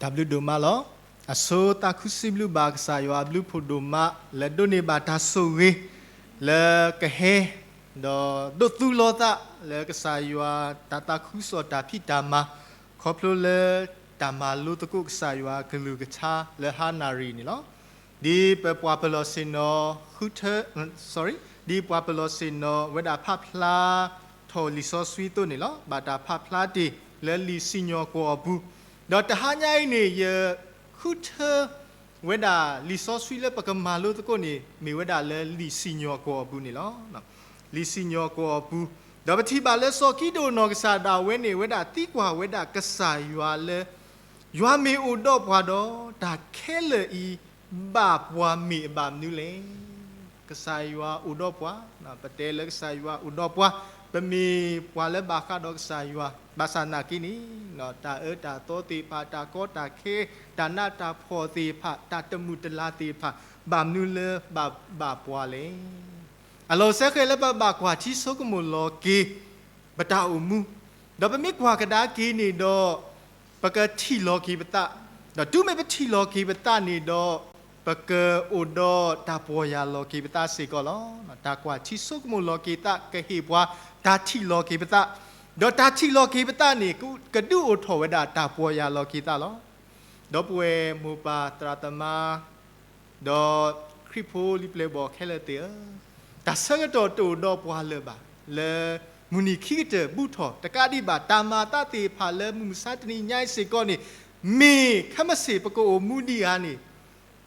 တၢ်ဘျုးဒိၣ်မးလီၤ. အဆိသးခုစံးဘျုးဘၣ်ကစၢ်ယွၤအဘျုးဖှိၣ်ဒိၣ်မး လၢဒိးန့ၢ်ဘၣ်တၢ်ဆိၣ်ဂ့ၤ လၢကဟဲ ဒီးဒိးသူလီၤသးလၢကစၢ်ယွၤတၢ်သးခုကစီၣ်တၢ်ဖံးတၢ်မၤ ခီဖျိလၢတၢ်မၤလိသကိးကစၢ်ယွၤကလုၢ်ကထါလၢဟါနၣ်ရံၣ်န့ၣ်လီၤ. ဒ်ပပှၤပလီၢ်ဆ့ၣ်နီၤဃုထၢ sorry ဒ်ပှၤပလီၢ်ဆ့ၣ်နီၤဝဲဒၣ်ဖးဖျါထီၣ်လံာ်စီဆှံအသိးန့ၣ်လီၤ. ဘၣ်တၢ်ဖးဖျါတ့ၢ်လၢလံာ်စံၣ်ညီၣ်ကွီၢ်အပူၤ, ဒီးတဟါညါအံၤန့ၣ် ယဃုထၢဝဲဒၣ်လံာ်စီဆှံလၢပကမၤလိသကိးန့ၣ် မ့ၢ်ဝဲဒၣ်လၢလံာ်စံၣ်ညီၣ်ကွီၢ်အပူၤန့ၣ်လီၤ. လံာ်စံၣ်ညီၣ်ကွီၢ်အပူၤ, ဒီးပထံၣ်ဘၣ်လၢစီၤကံဒိၣ်နီၢ်ကစၢ်ဒၣ်ဝဲန့ၣ် ဝဲဒၣ်သံကွၢ်ဝဲဒၣ်ကစၢ်ယွၤလၢ ယွၤမ့ၢ်အိၣ်ဒီးပှၤဒီး တၢ်ခဲလၢာ်အံၤ ဘၣ်ပှၤမ့ၢ်အဘၣ်မနုၤလဲၣ်. ကစၢ်ယွၤအိၣ်ဒီးပှၤ, ပတဲလၢကစၢ်ယွၤအိၣ်ဒီးပှၤ, ပမ့ၢ်ပှၤလၢဘၣ်ဃးဒီးကစၢ်ယွၤ, ဘၣ်ဆၣ်နာ်က့န့ၣ် တၢ်အၢတၢ်သီသ့ၣ်တဖၣ်, တၢ်ကီတၢ်ခဲ, တၢ်နးတၢ်ဖှီၣ်သ့ၣ်တဖၣ်, တၢ်တမုာ်တလၤသ့ၣ်တဖၣ်, ဘၣ်မနုၤလၢဘၣ်ဘၣ်ပှၤလဲၣ်. အလီၢ်အိၣ်စဲဃဲၤလၢပဘၣ်ကွၢ်ထံဆိကမိၣ်လီၤက့ၤ ပတၢ်အိၣ်မူ, ဒီးပမ့ၢ်ကွၢ်ကဒါက့ၤန့ၣ်ဒီး ပကထံၣ်လီၤက့ၤပသး, ဒီးတုၤမ့ၢ်ပထံၣ်လီၤက့ၤပသးန့ၣ်ဒီး ပကအိၣ်ဒီးတၢ်ပီၢ်ယၢ်လီၤက့ၤပသးစ့ၢ်ကီးလီၤ. တၢ်ကွၢ်ထံဆိကမိၣ်လီၤက့ၤသးကဟ့ၣ်ပှၤတၢ်ထံၣ်လီၤက့ၤပသး, ဒီးတၢ်ထံၣ်လီၤက့ၤပသးန့ၣ် ကဒုးအိၣ်ထီၣ်ဝဲဒၣ်တၢ်ပီၢ်ယၢ်လီၤက့ၤသးလီၤ. ဒီပုၢ်ဝဲၢ်မိၢ်ပၢ်သရၣ်သမါ ဒီးခရံာ်ဖိလံၤပျဲၢ်ဘီၣ်ခဲလၢာ်သ့ၣ်ဧၢ, တၢ်ဆၢကတီၢ်တအိၣ်ဒီးပှၤလၢၤဘၣ်, လၢမုၢ်နံၤခံကတၢၢ်ဘူးထီၣ်, တကးဒံးဘၣ် တၢ်မၤအသးသ့ၣ်တဖၣ်လၢမုၢ်မဆါတနံၤညါအံၤစ့ၢ်ကီးန့ၣ် မ့ၢ်ခဲမုၢ်ဆ့ၣ်ပကအိၣ်မူဒံးဧါန့ၣ်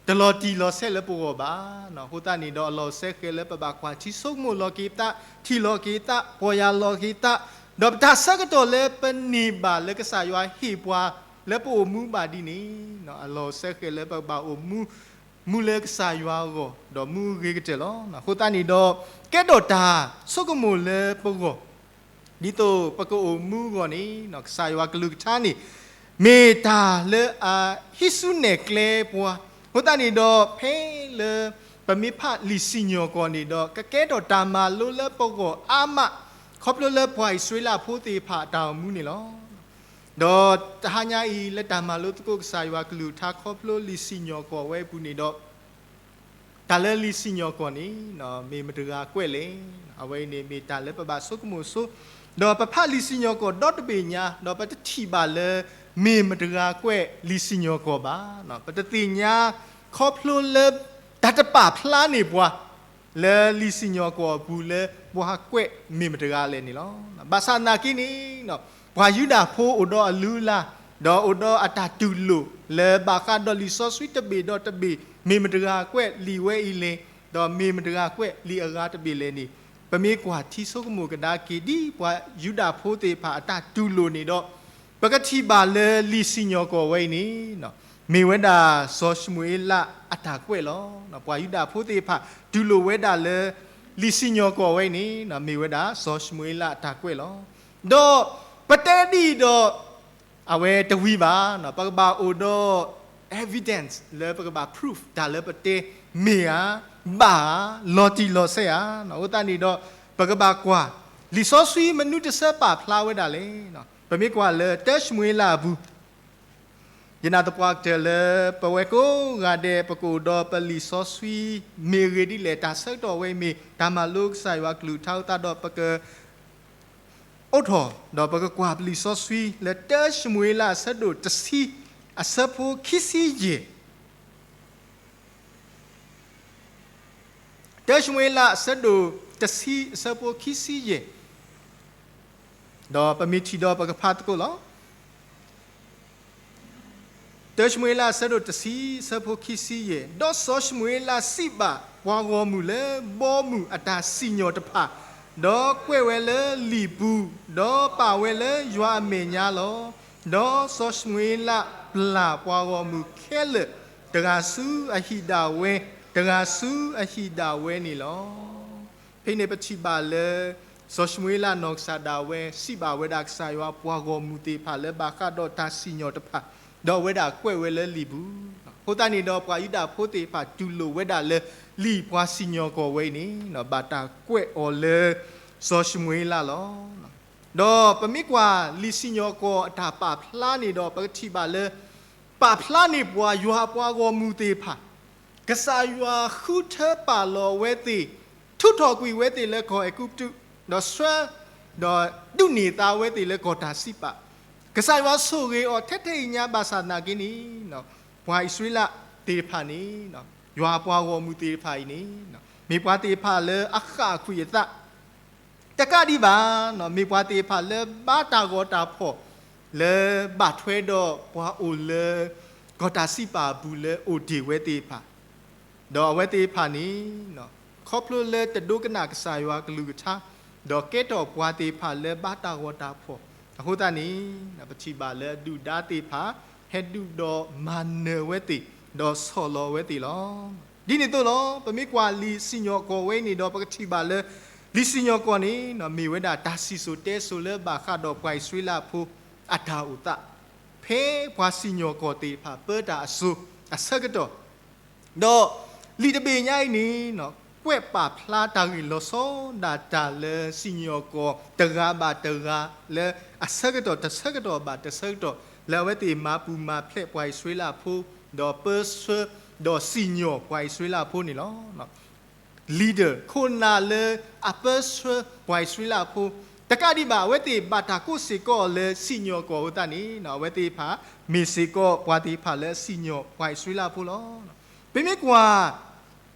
တလီၤတံၢ်လီၤဆဲးလၢပဂီၢ်ဘၣ်. အဃိသတးန့ၣ်ဒီး အလီၢ်အိၣ်စဲဃဲၤလၢပဘၣ်ကွၢ်ထံဆိကမိၣ်လီၤက့ၤသး, ထံၣ်လီၤက့ၤသး, ပီၢ်ယၢ်လီၤက့ၤသး, ဒီးပတၢ်ဆၢကတီၢ်လၢပန့ၢ်ဘၣ်လၢကစၢ်ယွၤဟ့ၣ်ပှၤလၢပအိၣ်မူဘၣ်ဒ်န့ၣ် အလီၢ်အိၣ်စဲဃဲၤလၢပကဘၣ်အိၣ်မူ မူလၢကစၢ်ယွၤအဂီၢ် ဒီးမူအဂ့ၤကတၢၢ်လီၤ. အဃိသတးန့ၣ်ဒီး ကဲထီၣ်တၢ်ဆိကမိၣ်လၢပဂီၢ် ဒ်သိးပကအိၣ်မူအဂီၢ်န့ၣ် ကစၢ်ယွၤကလုၢ်ကထါန့ၣ် မ့ၢ်တၢ်လၢအဟံးစုနဲၣ်ကျဲပှၤ, အဃိသတးန့ၣ်ဒီး ဖဲလၢပမ့ၢ်ဖးလံာ်စံၣ်ညီၣ်ကွီၢ်န့ၣ်ဒီး ကကဲထီၣ်တၢ်မၤလိလၢပဂီၢ်အါမး ခီဖျိလၢပှၤအံၣ်စရ့လးဖိသ့ၣ်တဖၣ်အတၢ်အိၣ်မူန့ၣ်လီၤ. ဒီးတဟါညါအံၤ လၢတၢ်မၤလိသကိးကစၢ်ယွၤကလုၢ်ကထါခီဖျိလံာ်စံၣ်ညီၣ်ကွီၢ်ဝဲအပူၤန့ၣ်ဒီး တၢ်လၢလံာ်စံၣ်ညီၣ်ကွီၢ်န့ၣ် မ့ၢ်မတဂၤကွဲးလဲၣ်. အဝဲအံၤန့ၣ်မ့ၢ်တၢ်လၢပဘၣ်ဆိကမိၣ်ဆိ, ဒီးပဖးလံာ်စံၣ်ညီၣ်ကွီၢ်ဒီတဘ့ၣ်ညါ ဒီးပတထံၣ်ဘၣ်လၢ မ့ၢ်မတဂၤကွဲးလံာ်စံၣ်ညီၣ်ကွီၢ်ဘၣ်. ပတသ့ၣ်ညါခီဖျိလၢ တၢ်တပာ်ဖျါန့ၢ်ပှၤ လၢလံာ်စံၣ်ညီၣ်ကွီၢ်အပူၤလၢ ပှၤကွဲးမ့ၢ်မတဂၤလဲၣ်န့ၣ်လီၤ. ဘၣ်ဆၣ်နာ်က့န့ၣ် ပှၤယူဒၤဖိအိၣ်ဒီးအလုၢ်အလၢ် ဒီးအိၣ်ဒီးအတၢ်တူၢ်လိာ် လၢဘၣ်ဃးဒီးလံာ်စီဆှံတဘ့ၣ်ဒီးတဘ့ၣ် မ့ၢ်မတဂၤကွဲးလံာ်ဝဲအံၤလဲၣ်, ဒီးမ့ၢ်မတဂၤကွဲးလံာ်အဂၤတဘ့ၣ်လဲၣ်န့ၣ် ပမ့ၢ်ကွၢ်ထံဆိကမိၣ်ကဒါက့ၤဒ်ပှၤယူဒၤဖိသ့ၣ်တဖၣ်အတၢ်တူၢ်လိာ်န့ၣ်ဒီး ပကထံၣ်ဘၣ်လၢလံာ်စံၣ်ညီၣ်ကွီၢ်ဝဲအံၤန့ၣ် မ့ၢ်ဝဲဒၣ်စီၤၡမူၤအ့လးအတၢ်ကွဲးလီၤ. ပှၤယူဒၤဖိသ့ၣ်တဖၣ်တူၢ်လိာ်ဝဲဒၣ်လၢ လံာ်စံၣ်ညီၣ်ကွီၢ်ဝဲအံၤန့ၣ် မ့ၢ်ဝဲဒၣ်စီၤၡမူၤအ့လးအတၢ်ကွဲးလီၤ. ဒီးပတဲဒ်အံၤဒီး အဝဲတဝံၤဘၣ်, ပကဘၣ်အိၣ်ဒီး evidence လၢပကဘၣ် proof တၢ်လၢပတဲ မ့ၢ်ဧါ, ဘၣ်ဧါ, လီၤတံၢ်လီၤဆဲးဧါ. အဃိသတးန့ၣ်ဒီး ပကဘၣ်ကွၢ် လံာ်စီဆှံမနုၤတဆၢပာ်ဖျါဝဲဒၣ်လဲၣ်. ပမ့ၢ်ကွၢ်လၢတၢၡမူၤအ့လးအပူၤ ယနာ်သပှၢ်ကတၢၢ်လၢ ပဝဲကိးဂၤဒဲး ပကအိၣ်ဒီးပလံာ်စီဆှံ မ့ၢ်အဂ့ၢ်ဒ်လဲၣ်, တၢ်ဆၢကတီၢ်ဝဲအံၤမ့ၢ် တၢ်မၤလိကစၢ်ယွၤကလုၢ်ကထါအဃိသတးဒီး ပကအိးထီၣ် ဒီးပကကွၢ်ပလံာ်စီဆှံလၢတၢၡမူၤအ့လးအဆၢဒိၣ်တဆံ အဆၢဖိခံဆံယဲၢ် တၢၡမူၤအ့လးအဆၢဒိၣ်တဆံအဆၢဖိခံဆံယဲၢ်, ဒီးပမ့ၢ်ထံၣ်ဒီးပကဖးသကိးလီၤ. တၢၡမူၤအ့လးအဆၢဒိၣ်တဆံအဆၢဖိခံဆံယဲၢ်, ဒီးစီၤၡမူၤအ့လးစံးဘၣ်ပှၤဂီၢ်မုၢ်လၢဘီမုၢ်အတၢ်စံၣ်ညီၣ်တဖၣ်, ဒီးကွဲးဝဲလၢလံာ်ပူၤ, ဒီးပာ်ဝဲလၢယွၤအမဲာ်ညါလီၤ. ဒီးစီၤၡမူၤအ့လးပျၢ်ပှၤဂီၢ်မုၢ်ခဲလၢာ်, တဂၤဆူအဟံၣ်ဒၣ်ဝဲ, တဂၤဆူအဟံၣ်ဒၣ်ဝဲန့ၣ်လီၤ. ဖဲန့ၣ်ပထံၣ်ဘၣ်လၢ စီၤၡမူၤအ့လးနီၢ်ကစၢ်ဒၣ်ဝဲ စံးဘၣ်ဝဲဒၣ်ကစၢ်ယွၤပှၤဂီၢ်မုၢ်သ့ၣ်တဖၣ်လၢဘၣ်ဃးဒီးတၢ်စံၣ်ညီၣ်တဖၣ်, ဒီးအဝဲဒၣ်ကွဲးဝဲလၢလံာ်ပူၤ, အဃိသတးန့ၣ်ဒီး ပှၤယူဒၤဖိသ့ၣ်တဖၣ်တူၢ်လိာ်ဝဲဒၣ်လၢလံာ်ပှၤစံၣ်ညီၣ်ကွီၢ်ဝဲအံၤန့ၣ် ဘၣ်တၢ်ကွဲးအီၤလၢ စီၤၡမူၤအ့လးလီၤ. ဒီးပမ့ၢ်ကွၢ်လံာ်စံၣ်ညီၣ်ကွီၢ်အတၢ်ပာ်ဖျါန့ၣ်ဒီး ပကထံၣ်ဘၣ်လၢ ပာ်ဖျါန့ၢ်ပှၤ ယွၤအပှၤဂီၢ်မုၢ်သ့ၣ်တဖၣ်, ကစၢ်ယွၤဃုထၢပာ်လီၤအဝဲသ့ၣ်, ထုးထီၣ်ကွံာ်အဝဲသ့ၣ်လၢကီၢ်အဲၤကူပတူး, ဒီးဆှၢ, ဒီးဒုးန့ၢ်သါအဝဲသ့ၣ်လၢကီၢ်တၢ်စံးပာ်, ကစၢ်ယွၤဆိၣ်ဂ့ၤအီၤထဲထဲအံၤညါ ဘၣ်ဆၣ်သနာ်က့န့ၣ်, ပှၤအံၣ်စရ့လးသ့ၣ်တဖၣ်န့ၣ်, ယွၤအပှၤဂီၢ်မုၢ်သ့ၣ်တဖၣ်အံၤန့ၣ်, မ့ၢ်ပှၤသ့ၣ်တဖၣ်လၢအဃၣ်ကွံာ်အသး တကးဒံးဘၣ်, မ့ၢ်ပှၤသ့ၣ်တဖၣ်လၢဘါတၢ်ဂီၤတၢ်ဖီၣ် လၢဘၣ်ထွဲဒီးပှၤအိၣ်လၢ ကီၢ်တၢ်စံးပာ်အပူၤလၢအိၣ်တ့ၢ်ဝဲသ့ၣ်တဖၣ်, ဒီးအဝဲသ့ၣ်တဖၣ်န့ၣ်, ခီဖျိလၢတဒိကနၣ်ကစၢ်ယွၤကလုၢ်ကထါ, ဒီးကဲထီၣ်ပှၤသ့ၣ်တဖၣ်လၢဘါတၢ်ဂီၤတၢ်ဖီၣ်အဃိသတးန့ၣ်, ပထံၣ်ဘၣ်လၢအဒုၣ်ဒါသ့ၣ်တဖၣ် ဟဲဒုးဒီးမၤနၢၤဝဲသ့ၣ်, ဒီးဆီၣ်လီၤဝဲသ့ၣ်လီၤ. ဒ်န့ၣ်အသိးလီၤ. ပမ့ၢ်ကွၢ်လံာ်စံၣ်ညီၣ်ကွီၢ်ဝဲအံၤန့ၣ်ဒီး ပကထံၣ်ဘၣ်လၢ လံာ်စံၣ်ညီၣ်ကွီၢ်န့ၣ် မ့ၢ်ဝဲဒၣ်တၢ်စံၣ်စိၤတဲစိၤလၢဘၣ်ဃးဒီးပှၤအံၣ်စရ့လးဖိအတၢ်အိၣ်သး, ဖဲပှၤစံၣ်ညီၣ်ကွီၢ်သ့ၣ်တဖၣ်ပၢတၢ်အစိၤအဆၢကတီၢ် ဒီးလံာ်တဘ့ၣ်ညါအံၤန့ၣ်, ကွဲးပာ်ဖျါတၢ်ဂ့ၢ်လီၤဆီဒၣ်တၢ်လၢစံၣ်ညီၣ်ကွီၢ်တဂၤဘၣ်တဂၤလၢအဆၢကတီၢ်တဆၢကတီၢ်ဘၣ်တဆၢကတီၢ် လၢအဝဲသ့ၣ်မၤပူၤမၤဖျဲးပှၤအံၣ်စရ့လးဖိ, ဒီးပၢဆှၢ, ဒီးစံၣ်ညီၣ်ပှၤအံၣ်စရ့လးဖိန့ၣ်လီၤ. leader ခိၣ်နၢ်လၢအပၢဆှၢပှၤအံၣ်စရ့လးဖိ, တကးဒံးဘၣ် အဝဲသ့ၣ်ဘၣ်တၢ်ကိးစ့ၢ်ကီးလၢစံၣ်ညီၣ်ကွီၢ်အဃိသတးန့ၣ်, အဝဲသ့ၣ်တဖၣ်မ့ၢ်စ့ၢ်ကီးပှၤသ့ၣ်တဖၣ်လၢအစံၣ်ညီၣ်ပှၤအံၣ်စရ့လးဖိလီၤ. ပမ့ၢ်ကွၢ်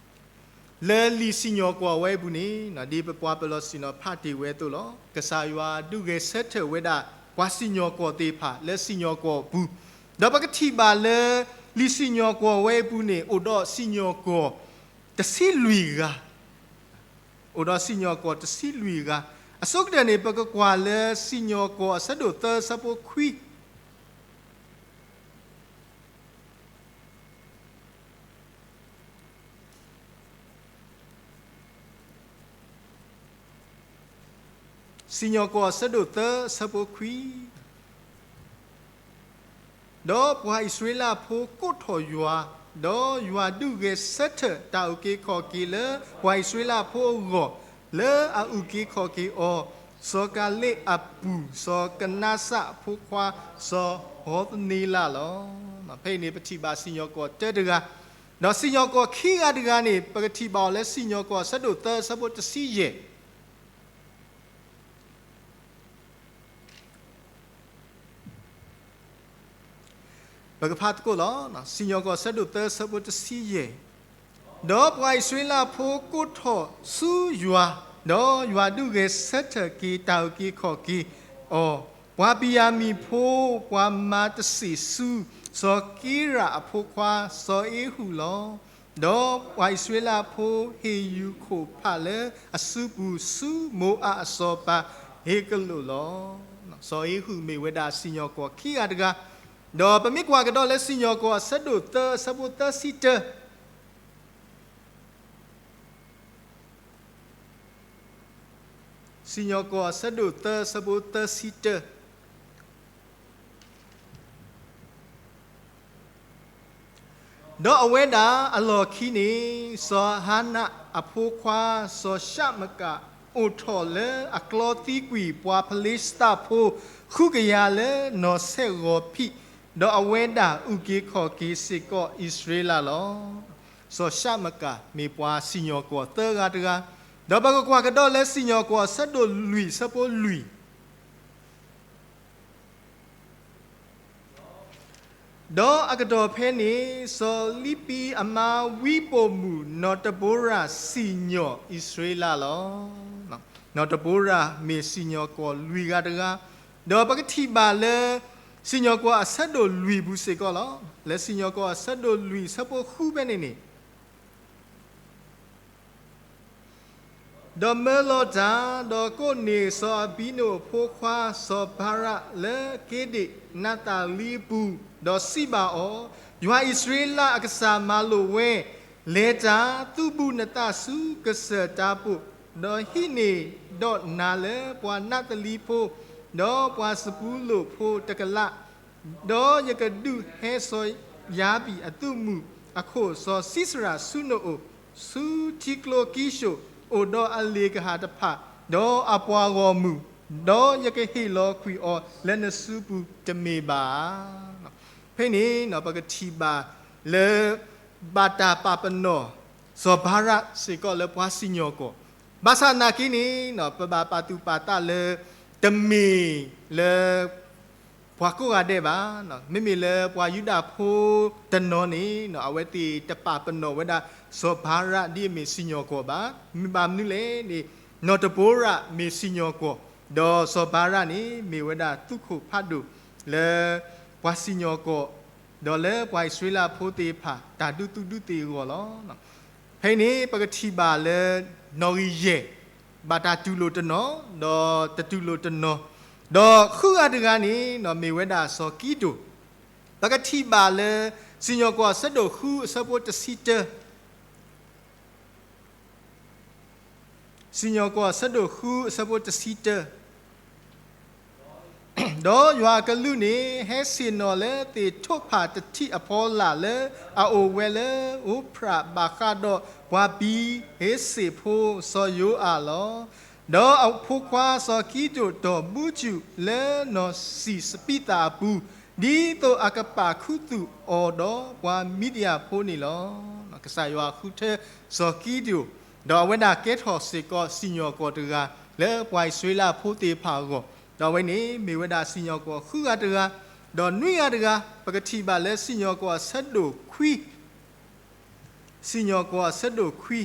လၢလံာ်စံၣ်ညီၣ်ကွီၢ်ဝဲအပူၤန့ၣ်, ဒ်ပပှၤပလီၢ်ဆ့ၣ်နီၤဖးတ့ၢ်ဝဲအသိးလီၤ. ကစၢ်ယွၤဒုးဂဲၤဆၢထၢၣ်ဝဲဒၣ် ပှၤစံၣ်ညီၣ်ကွီၢ်သ့ၣ်တဖၣ်လၢစံၣ်ညီၣ်ကွီၢ်အပူၤ, ဒီးပကထံၣ်ဘၣ်လၢ လံာ်စံၣ်ညီၣ်ကွီၢ်ဝဲအပူၤန့ၣ် အိၣ်ဒီးစံၣ်ညီၣ်ကွီၢ်တဆံလွံၢ်ဂၤ, အိၣ်ဒီးစံၣ်ညီၣ်ကွီၢ်တဆံလွံၢ်ဂၤ, အဆိကတၢၢ်န့ၣ် ပကကွၢ်လၢစံၣ်ညီၣ်ကွီၢ်အဆၢဒိၣ်သၢအဆၢဖိခွံ စံၣ်ညီၣ်ကွီၢ်အဆၢဒိၣ်သၢအဆၢဖိခွံ, ဒီးပှၤအံၣ်စရ့လးဖိကိးထီၣ်ယွၤ, ဒီးယွၤဒုးဂဲၤဆၢထၢၣ်တၢ်အုၣ်က့ၤခီၣ်က့ၤလၢပှၤအံၣ်စရ့လးဖိအဂီၢ်, လၢအအုၣ်က့ၤခီၣ်က့ၤအီၤ, စီၤကၤလ့းအပုၢ် စီၤကနၤစၢ်အဖိခွါ စီၤဟီသန့လးလီၤ. ဖဲအံၤန့ၣ် ပထံၣ်ဘၣ်စံၣ်ညီၣ်ကွီၢ်တၢတဂၤ, ဒီးစံၣ်ညီၣ်ကွီၢ်ခံဂၤတဂၤန့ၣ် ပကထံၣ်ဘၣ်အီၤလၢစံၣ်ညီၣ်ကွီၢ်အဆၢဒိၣ်သၢအဆၢဖိတဆံယဲၢ် ပကဖးသကိးလီၤ. စံၣ်ညီၣ်ကွီၢ်အဆၢဒိၣ်သၢအဆၢဖိတဆံယဲၢ်, ဒီးပှၤအံၣ်စရ့လးဖိကိးထီၣ်ဆူယွၤ, ဒီးယွၤဒုးဂဲၤဆၢထၢၣ်က့ၤတၢ်အုၣ်က့ၤခီၣ်က့ၤအီၤ, ပှၤဘံၣ်ယၤမံၣ်ဖိ ပှၤမၤတစ့ၣ်ဆူ စီၤက့ရးအဖိခွါ စီၤအ့ဟုၣ်လီၤ. ဒီးပှၤအံၣ်စရ့လးဖိဟ့ၣ်ယူၤခိၣ်ဖးလၢအစုပူၤဆူ မိၤအးအစီၤပၤဟ့းကလိာ်လီၤ. စီၤအ့ဟုၣ်မ့ၢ်ဝဲဒၣ်စံၣ်ညီၣ်ကွီၢ်ခံဂၤတဂၤ, ဒီးပမ့ၢ်ကွၢ်ကဒီးလၢစံၣ်ညီၣ်ကွီၢ်အဆၢဒိၣ်သၢအဆၢဖိသၢဆံတၢ စံၣ်ညီၣ်ကွီၢ်အဆၢဒိၣ်သၢအဆၢဖိသၢဆံတၢ ဒီးအဝဲဒၣ်အလီၢ်ခံန့ၣ် စီၤဟၤနးအဖိခွါ စီၤၡမကၤ အိၣ်ထီၣ်လၢအကျီသံကွံာ်ပှၤဖလ့ၡသးဖိ ဃုကယၤလၢနီၢ်ဆဲးဂီၤဖံး, ဒီးအဝဲဒၣ်အုၣ်က့ၤခီၣ်က့ၤစ့ၢ်ကီးအံၣ်စရ့လးလီၤ. စီၤၡမကၤမ့ၢ်ပှၤစံၣ်ညီၣ်ကွီၢ်သၢဂၤတဂၤ, ဒီးပကကွၢ်ကဒီးလၢစံၣ်ညီၣ်ကွီၢ်အဆၢဒိၣ်လွံၢ်အဆၢဖိလွံၢ် ဒီးအကတီၢ်ဖဲန့ၣ် စီၤလံပံအမါဝံပိာ်မုၣ်နီၢ်တဘိရၤစံၣ်ညီၣ်အံၣ်စရ့လးလီၤ. နီၢ်တဘိရၤမ့ၢ်စံၣ်ညီၣ်ကွီၢ်လွံၢ်ဂၤတဂၤ, ဒီးပကထံၣ်ဘၣ်လၢ စံၣ်ညီၣ်ကွီၢ်အဆၢဒိၣ်လွံၢ်ပူၤစ့ၢ်ကီးလီၤ. လၢစံၣ်ညီၣ်ကွီၢ်အဆၢဒိၣ်လွံၢ်အဆၢဖိဃုဖဲန့ၣ်န့ၣ် ဒီးမၢလီၤတၢ်, ဒီးကိးန့ၢ်စီၤအဘံနိၣ်အဖိခွါ စီၤဘၤရးလၢက့ဒ့းနးသၤလံအပူၤ, ဒီးစံးဘၣ်အီၤ, ယွၤအံၣ်စရ့လးအကစၢ်မၤလိာ်ဝဲ, လဲၤတၢ်, သုးဘူးနသးဆူကစၢၢ်တၢ်ဘိၣ်, ဒီးဟံးန့ၢ်ဒီးနၤလၢပှၤနးသလံဖိ, ဒီးပှၤစပူလိၣ်ဖိတကလး, ဒီးယကဒုးဟဲစီၤယၤဘံၣ်အသုးမုၢ်အခိၣ် စီၤစံစရၤဆူနအိၣ်, ဆူထံကျိကံၡိၣ်, အိၣ်ဒီးအလ့ၣ်ကဟၣ်တဖၣ်, ဒီးအပှၤဂီၢ်မုၢ်, ဒီးယကဟ့ၣ်လီၤကွံာ်အီၤလၢနစုပူၤတမ့ၢ်ဘၣ်ဧါ. ဖဲန့ၣ် ပကထံၣ်ဘၣ်လၢ ဘၣ်တၢ်ပာ်ပနီၣ် စီၤဘၤရၣ်စ့ၢ်ကီးလၢပှၤစံၣ်ညီၣ်ကွီၢ်, ဘၣ်ဆၣ်နာ်က့န့ၣ် ပဘၣ်ပာ်သူၣ်ပာ်သးလၢ တမ့ၢ်လၢ ပှၤကိးဂၤဒဲးဘၣ်, မ့မ့ၢ်လၢပှၤယူဒၤဖိတနီၤန့ၣ် အဝဲသ့ၣ်တပာ်ပနီၣ်ဝဲဒၣ် စီၤဘၤရၣ်ဒ်အမ့ၢ်စံၣ်ညီၣ်ကွီၢ်ဘၣ်. မ့ၢ်ဘၣ်မနုၤလဲၣ်န့ၣ် နီၢ်တဘိရၣ်မ့ၢ်စံၣ်ညီၣ်ကွီၢ်, ဒီးစီၤဘၤရၣ်န့ၣ် မ့ၢ်ဝဲဒၣ်သုးခိၣ်ဖးဒိၣ်လၢ ပှၤစံၣ်ညီၣ်ကွီၢ် ဒီးလၢပှၤအံၣ်စရ့လးဖိသ့ၣ်တဖၣ် တၢ်ဒုးသူၣ်ဒုးသ့ၣ်အဂီၢ်လီၤ. ဖဲအံၤန့ၣ် ပကထံၣ်ဘၣ်လၢ နီၣ်ဂံၢ်ယဲၢ် ဘၣ်တၢ်တူၢ်လိာ်တနီၤ ဒီးတတူၢ်လိာ်တနီၤ, ဒီးဃုဂၤတဂၤန့ၣ် မ့ၢ်ဝဲဒၣ်စီၤကံးဒဧိၣ်, ပကထံၣ်ဘၣ်လၢ စံၣ်ညီၣ်ကွီၢ်အဆၢဒိၣ်ဃုအဆၢဖိတဆံတၢ စံၣ်ညီၣ်ကွီၢ်အဆၢဒိၣ်ဃုအဆၢဖိတဆံတၢ, ဒီးယွၤအကလူးန့ၣ် ဟဲဆ့ၣ်နီၤလၢသ့ၣ်ထိးဖးတထံၣ်အဖီလာ်လၢအအိၣ်ဝဲလၢအိဖရးဘၣ်ဃးဒီးပှၤဘံၤဧ့ၤစ့းဖိစီၤယိၤအၤလီၤ. ဒီးအဖိခွါစီၤကံးဒဧိၣ်တီၢ်ဘူကၠူၣ်လၢနီၢ်စံၣ်စပံးသၣ်အပူၤ, ဒ်သိးအကပာ်ခူသူၣ်အီၤဒီးပှၤမံးဒယၣ်ဖိန့ၣ်လီၤ. ကစၢ်ယွၤဃုထၢစီၤကံးဒဧိၣ်, ဒီးအဝဲဒၣ်ကဲထီၣ်စ့ၢ်ကီးစံၣ်ညီၣ်ကွီၢ်တဂၤ လၢပှၤအံၣ်စရ့လးဖိသ့ၣ်တဖၣ်အဂီၢ်, ဒီးအဝဲန့ၣ်မ့ၢ်ဝဲဒၣ်စံၣ်ညီၣ်ကွီၢ်ဃုဂၤတဂၤ, ဒီးနွံဂၤတဂၤ, ပကထံၣ်ဘၣ်လၢစံၣ်ညီၣ်ကွီၢ်အဆၢဒိၣ်ခွံ, စံၣ်ညီၣ်ကွီၢ်အဆၢဒိၣ်ခွံ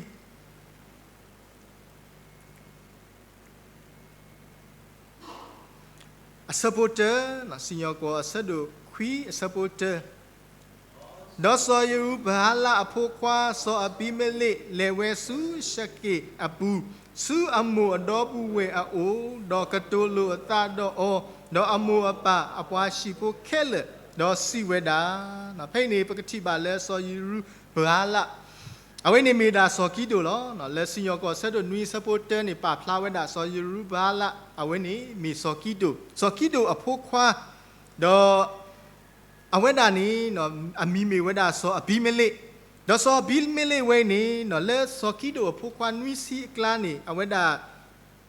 အဆၢဖိတၢ, စံၣ်ညီၣ်ကွီၢ်အဆၢဒိၣ်ခွံအဆၢဖိတၢ, ဒီးစီၤယရူၤဘၤအလၣ်အဖိခွါစီၤအဘံမလ့းလဲၤဝဲဆူၡက့ၣ်အပူၤ, ဆူအမိၢ်အဒီပုၢ်ဝဲၢ်အအိၣ်, ဒီးကတိၤလိာ်အသးဒီးအီၤ, ဒီးအမိၢ်အပၢ်အပှၤဟံၣ်ဖိခဲလၢာ်, ဒီးစံးဝဲဒၣ်, ဖဲအံၤန့ၣ် ပကထံၣ်ဘၣ်လၢစီၤယရူၤဘၤအလၣ် အဝဲန့ၣ်မ့ၢ်ဒၣ်စီၤကံးဒဧိၣ်လီၤ. လၢစံၣ်ညီၣ်ကွီၢ်အဆၢဒိၣ်နွံအဆၢဖိတၢန့ၣ် ပာ်ဖျါဝဲဒၣ်စီၤယရူၤဘၤအလၣ် အဝဲန့ၣ်မ့ၢ်စီၤကံးဒဧိၣ်, စီၤကံးဒဧိၣ်အဖိခွါ, ဒီး အဝဲဒၣ်န့ၣ် အမံၤမ့ၢ်ဝဲဒၣ်စီၤအဘံမလ့း, ဒီးစီၤအဘံမလ့းဝဲန့ၣ် လၢစီၤကံးဒဧိၣ်အဖိခွါနွံဆံအကျါန့ၣ် အဝဲဒၣ်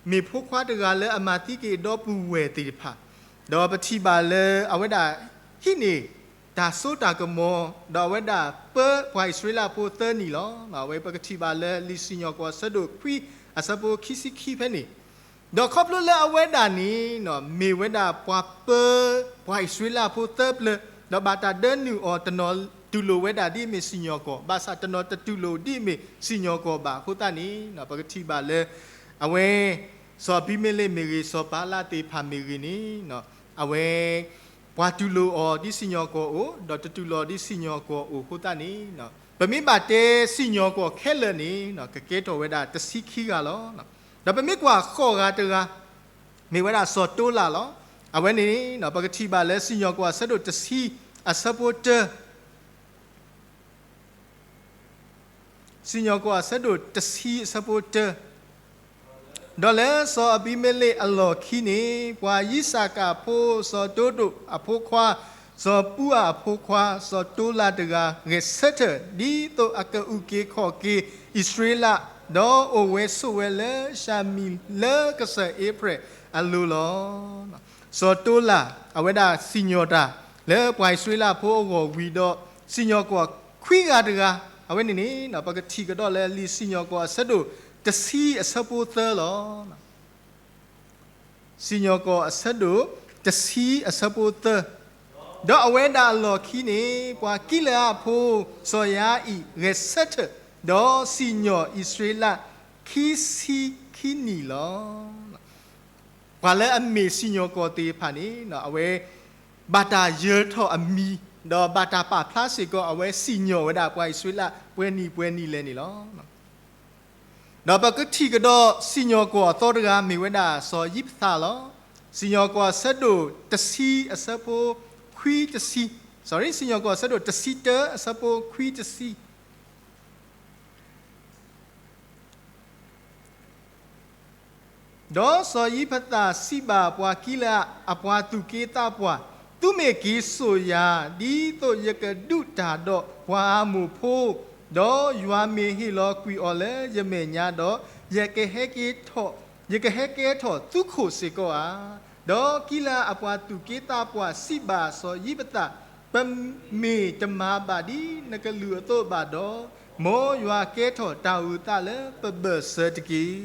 မ့ၢ်ဖိခွါတဂၤလၢအမၤသံက့ၤအဒီပုၢ်ဝဲၢ်သ့ၣ်တဖၣ်, ဒီးပထံၣ်ဘၣ်လၢအဝဲဒၣ် ဟံးန့ၢ်တၢ်စိတၢ်ကမီၤ, ဒီးအဝဲဒၣ်ပၢပှၤအံၣ်စရ့လးဖိသၢနံၣ်လီၤ. အဝဲပကထံၣ်ဘၣ်လၢလံာ်စံၣ်ညီၣ်ကွီၢ်အဆၢဒိၣ်ခွံအဆၢဖိခံဆံခံဖဲန့ၣ်, ဒီးခီဖျိလၢအဝဲဒၣ်န့ၣ် မ့ၢ်ဝဲဒၣ်ပှၤပၢ ပှၤအံၣ်စရ့လးဖိသၢပျၢၤ, ဒီးဘၣ်တၢ်ဒၢနုာ်အီၤ တနီၤတူၢ်လိာ်ဝဲဒၣ်ဒ်အမ့ၢ်စံၣ်ညီၣ်ကွီၢ်, ဘၣ်ဆၣ်တနီၤတတူၢ်လိာ်ဒ်အမ့ၢ်စံၣ်ညီၣ်ကွီၢ်ဘၣ်အဃိသတးန့ၣ် ပကထံၣ်ဘၣ်လၢ အဝဲ စီၤအဘံမလ့းမ့ၢ်ဂ့ၤ စီၤဘၤအလၣ်သ့ၣ်တဖၣ်မ့ၢ်ဂ့ၤန့ၣ် အဝဲ ပှၤတူၢ်လိာ်အီၤဒ်စံၣ်ညီၣ်ကွီၢ်အိၣ် ဒီးတတူၢ်လိာ်အီၤဒ်စံၣ်ညီၣ်ကွီၢ်အိၣ်အဃိသတးန့ၣ် ပမ့ၢ်ဘၣ်တဲစံၣ်ညီၣ်ကွီၢ်ခဲလၢာ်န့ၣ် ကကဲထီၣ်ဝဲဒၣ်တဆံခံဂၤလီၤ. ဒီးပမ့ၢ်ကွၢ်ဃိးဂၤတဂၤ မ့ၢ်ဝဲဒၣ်စီၤတိလးလီၤ. အဝဲန့ၣ် ပကထံၣ်ဘၣ်လၢစံၣ်ညီၣ်ကွီၢ်အဆၢဒိၣ်တဆံအဆၢဖိတၢ စံၣ်ညီၣ်ကွီၢ်အဆၢဒိၣ်တဆံအဆၢဖိတၢ, ဒီးလၢစီၤအဘံမလ့းအလီၢ်ခံန့ၣ် ပှၤယံးစကၤဖိစီၤဒိဒိၣ်အဖိခွါ စီၤပူအၤအဖိခွါ စီၤတိလးတဂၤ ဂဲၤဆၢထၢၣ် ဒ်သိးအကအုၣ်က့ၤခီၣ်က့ၤအံၣ်စရ့လး, ဒီးအိၣ်ဝဲဆိးဝဲလၢၡၤမံၤလၢကစၢၢ်အ့ဖြ့ၣ်အလိၤလီၤ. စီၤတိလး အဝဲဒၣ်စံၣ်ညီၣ်တၢ် လၢပှၤအံၣ်စရ့လးဖိအဂီၢ်ဝံၤဒီး စံၣ်ညီၣ်ကွီၢ်ခွံဂၤတဂၤ, အဝဲန့ၣ်န့ၣ် ပကထံၣ်ကဒီးလၢလံာ်စံၣ်ညီၣ်ကွီၢ်အဆၢဒိၣ်တဆံအဆၢဖိသၢလီၤ. စံၣ်ညီၣ်ကွီၢ်အဆၢဒိၣ်တဆံအဆၢဖိသၢ, ဒီးအဝဲဒၣ်အလီၢ်ခံန့ၣ် ပှၤကံလအးဖိ စီၤယၤအံၣ် ဂဲၤဆၢထၢၣ်, ဒီးစံၣ်ညီၣ်အံၣ်စရ့လး ခံဆံခံနံၣ်လီၤ. ပှၤလၢအမ့ၢ်စံၣ်ညီၣ်ကွီၢ်သ့ၣ်တဖၣ်န့ၣ် အဝဲ ဘၣ်တၢ်ယၢၤထီၣ်အမံၤ, ဒီးဘၣ်တၢ်ပာ်ဖျါစ့ၢ်ကီး အဝဲစံၣ်ညီၣ်ဝဲဒၣ်ပှၤအံၣ်စရ့လး ပှဲၤနံၣ်ပှဲၤနံၣ်လဲၣ်န့ၣ်လီၤ. ဒီးပကထံၣ်ကဒီးစံၣ်ညီၣ်ကွီၢ်အသီတဂၤ မ့ၢ်ဝဲဒၣ်စီၤယံးဖသးလီၤ. စံၣ်ညီၣ်ကွီၢ်အဆၢဒိၣ်တဆံအဆၢဖိခွံတဆံ, sorry, စံၣ်ညီၣ်ကွီၢ်အဆၢဒိၣ်တဆံတၢအဆၢဖိခွံတဆံ ဒီးစီၤယံးဖသးစံးဘၣ်ပှၤကံလအးအပှၤသူၣ်က့သးပှၢ်, သုမ့ၢ်က့ၤစိာ်ယၤ ဒ်သိးယကဒုးတၢ်ဒီးပှၤအမိၣ်ဖိ, ဒီးယွၤမ့ၢ်ဟ့ၣ်လီၤကွံာ်အီၤလၢယမဲာ်ညါဒီး, ယကဟဲကဲထီၣ်, ယကဟဲကဲထီၣ်သုးခိၣ်စ့ၢ်ကီးဧါ. ဒီးကံလအးအပှၤသူၣ်က့သးပှၢ်စံးဘၣ်စီၤယံးဖသး, ပမ့ၢ်တမၤဘၣ်ဒ်နကလုၢ်အသိးဘၣ်ဒီး, မ်ယွၤကဲထီၣ်တၢ်အုၣ်သးလၢပဘၢၣ်စၢၤတက့ၢ်.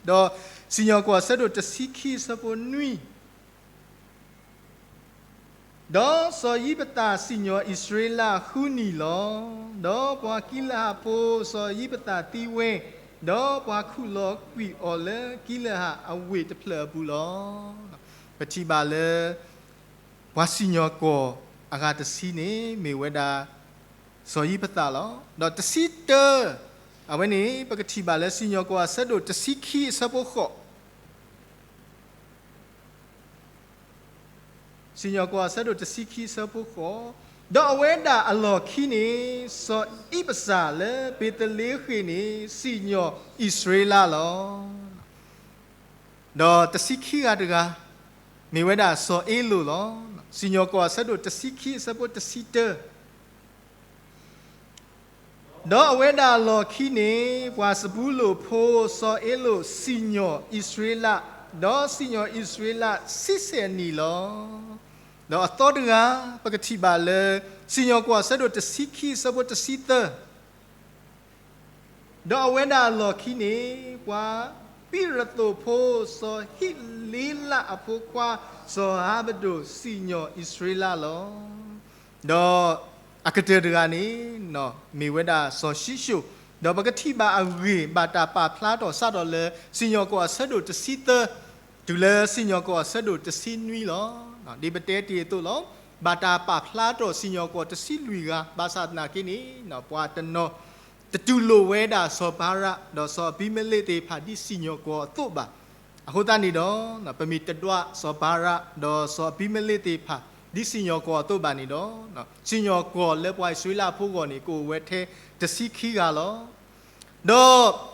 ဒီးစံၣ်ညီၣ်ကွီၢ်အဆၢဒိၣ်တဆံခံအဆၢဖိနွံ, ဒီးစီၤယံးဖသးစံၣ်ညီၣ်အံၣ်စရ့လးဃုနံၣ်လီၤ. ဒီးပှၤကံလဟးဖိစီၤယံးဖသးသံဝဲ, ဒီးပှၤခူၣ်လီၤကွံာ်အီၤလၢကံလဟးအဝ့ၢ်တဖျၢၣ်အပူၤလီၤ. ပထံၣ်ဘၣ်လၢ ပှၤစံၣ်ညီၣ်ကွီၢ်အဂၤတဆံန့ၣ် မ့ၢ်ဝဲဒၣ် စီၤယံးဖသးလီၤ. ဒီးတဆံတၢ, အဝဲန့ၣ် ပကထံၣ်ဘၣ်လၢစံၣ်ညီၣ်ကွီၢ်အဆၢဒိၣ်တဆံခံအဆၢဖိဃိး, စံၣ်ညီၣ်ကွီၢ်အဆၢဒိၣ်တဆံခံအဆၢဖိဃိး, ဒီးအဝဲဒၣ်အလီၢ်ခံန့ၣ် စီၤအံးပစၢ်လၢဘ့းသလ့ဃ့ၣ်န့ၣ် စံၣ်ညီၣ်အံၣ်စရ့လးလီၤ. ဒီးတဆံခံဂၤတဂၤ မ့ၢ်ဝဲဒၣ်စီၤအ့လိာ်လီၤ. စံၣ်ညီၣ်ကွီၢ်အဆၢဒိၣ်တဆံခံအဆၢဖိတဆံတၢ, ဒီးအဝဲဒၣ်အလီၢ်ခံန့ၣ် ပှၤစဘူလိၣ်ဖိစီၤအ့လိာ်စံၣ်ညီၣ်အံၣ်စရ့လး, ဒီးစံၣ်ညီၣ်အံၣ်စရ့လးဆံဆဲၣ်နံၣ်လီၤ. ဒီးအသီတဂၤ ပကထံၣ်ဘၣ်လၢ စံၣ်ညီၣ်ကွီၢ်အဆၢဒိၣ်တဆံခံအဆၢဖိတဆံသၢ, ဒီးအဝဲဒၣ်အလီၢ်ခံန့ၣ် ပှၤပံးရသိၣ်ဖိစီၤဟံးလ့လးအဖိခွါ စီၤဧၤဘဒိၣ်စံၣ်ညီၣ်အံၣ်စရ့လးလီၤ. ဒီးအကတၢၢ်တဂၤန့ၣ် မ့ၢ်ဝဲဒၣ်စီၤၡံၣ်ၡိၣ်, ဒီးပကထံၣ်ဘၣ်အဂ့ၢ်ဘၣ်တၢ်ပာ်ဖျါထီၣ်စးထီၣ်လၢ စံၣ်ညီၣ်ကွီၢ်အဆၢဒိၣ်တဆံသၢ တုၤလၢစံၣ်ညီၣ်ကွီၢ်အဆၢဒိၣ်တဆံနွံလီၤ. ဒ်ပတဲတ့ၢ်အသိးလီၤ. ဘၣ်တၢ်ပာ်ဖျါထီၣ်စံၣ်ညီၣ်ကွီၢ်တဆံလွံၢ်ဂၤ ဘၣ်ဆၣ်သနာ်က့န့ၣ် ပှၤတနီၤ တတူၢ်လိာ်ဝဲဒၣ်စီၤဘၤရး ဒီးစီၤအဘံမလ့းသ့ၣ်တဖၣ်ဒ်စံၣ်ညီၣ်ကွီၢ်အသိးဘၣ်. အဃိသတးန့ၣ်ဒီး ပမ့ၢ်တဒွးစီၤဘၤရး ဒီးစီၤအဘံမလ့းသ့ၣ်တဖၣ် ဒ်စံၣ်ညီၣ်ကွီၢ်အသိးဘၣ်န့ၣ်ဒီး စံၣ်ညီၣ်ကွီၢ်လၢပှၤအံၣ်စရ့လးဖိအဂီၢ်န့ၣ် ကအိၣ်ဝဲထဲတဆံခံဂၤလီၤ. ဒီး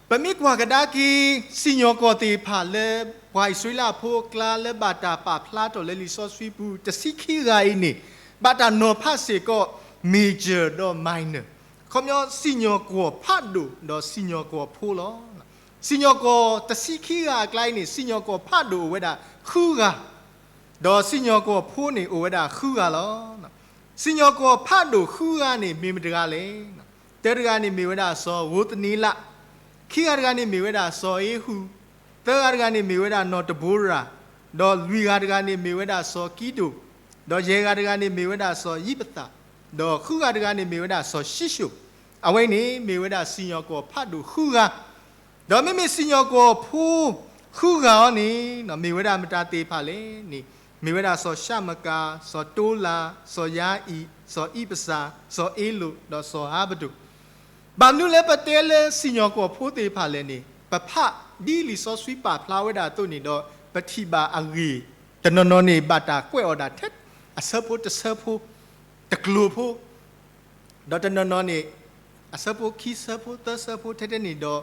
ပမ့ၢ်ကွၢ်ကဒါက့ၤ စံၣ်ညီၣ်ကွီၢ်သ့ၣ်တဖၣ်လၢပှၤအံၣ်စရ့လးဖိအကျါလၢဘၣ်တၢ်ပာ်ဖျါထီၣ်လၢလံာ်စီဆှံပူၤ တဆံခံဂၤအံၤန့ၣ် ဘၣ်တၢ်နီၤဖးစ့ၢ်ကီး major ဒီး minor, ခီပညီစံၣ်ညီၣ်ကွီၢ်ဖးဒိၣ်ဒီးစံၣ်ညီၣ်ကွီၢ်ဖိလီၤ. စံၣ်ညီၣ်ကွီၢ်တဆံခံဂၤအကျါအံၤန့ၣ် စံၣ်ညီၣ်ကွီၢ်ဖးဒိၣ်အိၣ်ဝဲဒၣ်ဃုဂၤ, ဒီးစံၣ်ညီၣ်ကွီၢ်ဖိန့ၣ်အိၣ်ဝဲဒၣ်ဃုဂၤလီၤ. စံၣ်ညီၣ်ကွီၢ်ဖးဒိၣ်ဃုဂၤန့ၣ် မ့ၢ်မတဂၤလဲၣ်. တၢတဂၤန့ၣ်မ့ၢ်ဝဲဒၣ်စီၤဧိၤသန့လး, ခံဂၤတဂၤန့ၣ်မ့ၢ်ဝဲဒၣ်စီၤဧ့ဟူး, သၢဂၤတဂၤန့ၣ်မ့ၢ်ဝဲဒၣ်နီၢ်တဘိရၤ, ဒီးလွံၢ်ဂၤတဂၤန့ၣ်မ့ၢ်ဝဲဒၣ်စီၤကံဒိၣ်, ဒီးယဲၢ်ဂၤတဂၤန့ၣ်မ့ၢ်ဝဲဒၣ်စီၤယံးဖသး, ဒီးဃုဂၤတဂၤန့ၣ်မ့ၢ်ဝဲဒၣ်စီၤၡံၣ်ၡိၣ်. အဝဲအံၤန့ၣ်မ့ၢ်ဝဲဒၣ်စံၣ်ညီၣ်ကွီၢ်ဖးဒိၣ်ဃုဂၤ ဒီးမ့မ့ၢ်စံၣ်ညီၣ်ကွီၢ်ဖိဃုဂၤအံၤန့ၣ် မ့ၢ်ဝဲဒၣ်မတၤသ့ၣ်တဖၣ်လဲၣ်န့ၣ် မ့ၢ်ဝဲဒၣ်စီၤၡမကၤ, စီၤတိလၤ, စီၤယၤအံၣ်, စီၤအံးပစၢ်, စီၤအ့လိာ်, ဒီးစီၤဧၤဘဒိၣ်. ဘၣ်မနုၤလၢပတဲလၢစံၣ်ညီၣ်ကွီၢ်ဖိသ့ၣ်တဖၣ်လဲၣ်န့ၣ် ပဖးဒ်လံာ်စီဆှံပာ်ဖျါဝဲဒၣ်အသိးန့ၣ်ဒီး ပထံၣ်ဘၣ်အဂ့ၢ် တနီၤနီၤန့ၣ် ဘၣ်တၢ်ကွဲးအီၤဒၣ်ထဲအဆၢဖိတဆၢဖိ တကျိၤဖိ ဒီးတနီၤနီၤန့ၣ် အဆၢဖိခံဆၢဖိသၢဆၢဖိထဲထဲန့ၣ်ဒီး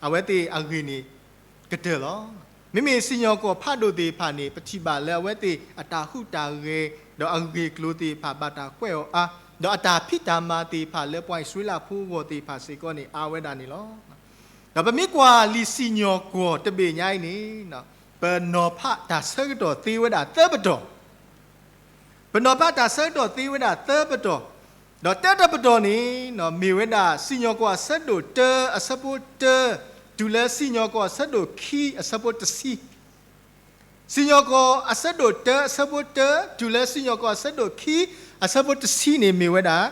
အဝဲသ့ၣ်အဂ့ၢ်န့ၣ် ကတၢၢ်လီၤ. မ့မ့ၢ်စံၣ်ညီၣ်ကွီၢ်ဖးဒိၣ်သ့ၣ်တဖၣ်န့ၣ် ပထံၣ်ဘၣ်လၢအဝဲသ့ၣ်အတၢ်ဟူးတၢ်ဂဲၤ ဒီးအဂ့ၢ်အကျိၤသ့ၣ်တဖၣ်ဘၣ်တၢ်ကွဲးအီၤအါ, ဒီးအတၢ်ဖံးတၢ်မၤသ့ၣ်တဖၣ်လၢပှၤအံၣ်စရ့လးဖိအဂီၢ်သ့ၣ်တဖၣ်စ့ၢ်ကီးန့ၣ် အါဝဲဒၣ်န့ၣ်လီၤ. ဒီးပမ့ၢ်ကွၢ်လံာ်စံၣ်ညီၣ်ကွီၢ်တဘ့ၣ်ညါအံၤန့ၣ် ပနီၤဖးတၢ်ဆၢကတီၢ်သ့ဝဲဒၣ်သၢပတီၢ် ပနီၤဖးတၢ်ဆၢကတီၢ်သ့ဝဲဒၣ်သၢပတီၢ်, ဒီးတၢတပတီၢ်န့ၣ် မ့ၢ်ဝဲဒၣ်စံၣ်ညီၣ်ကွီၢ်အဆၢဒိၣ်တၢအဆၢဖိတၢ တုၤလၢစံၣ်ညီၣ်ကွီၢ်အဆၢဒိၣ်ခံအဆၢဖိတဆံ, စံၣ်ညီၣ်ကွီၢ်အဆၢဒိၣ်တၢအဆၢဖိတၢ တုၤလၢစံၣ်ညီၣ်ကွီၢ်အဆၢဒိၣ်ခံအဆၢဖိတဆံန့ၣ် မ့ၢ်ဝဲဒၣ်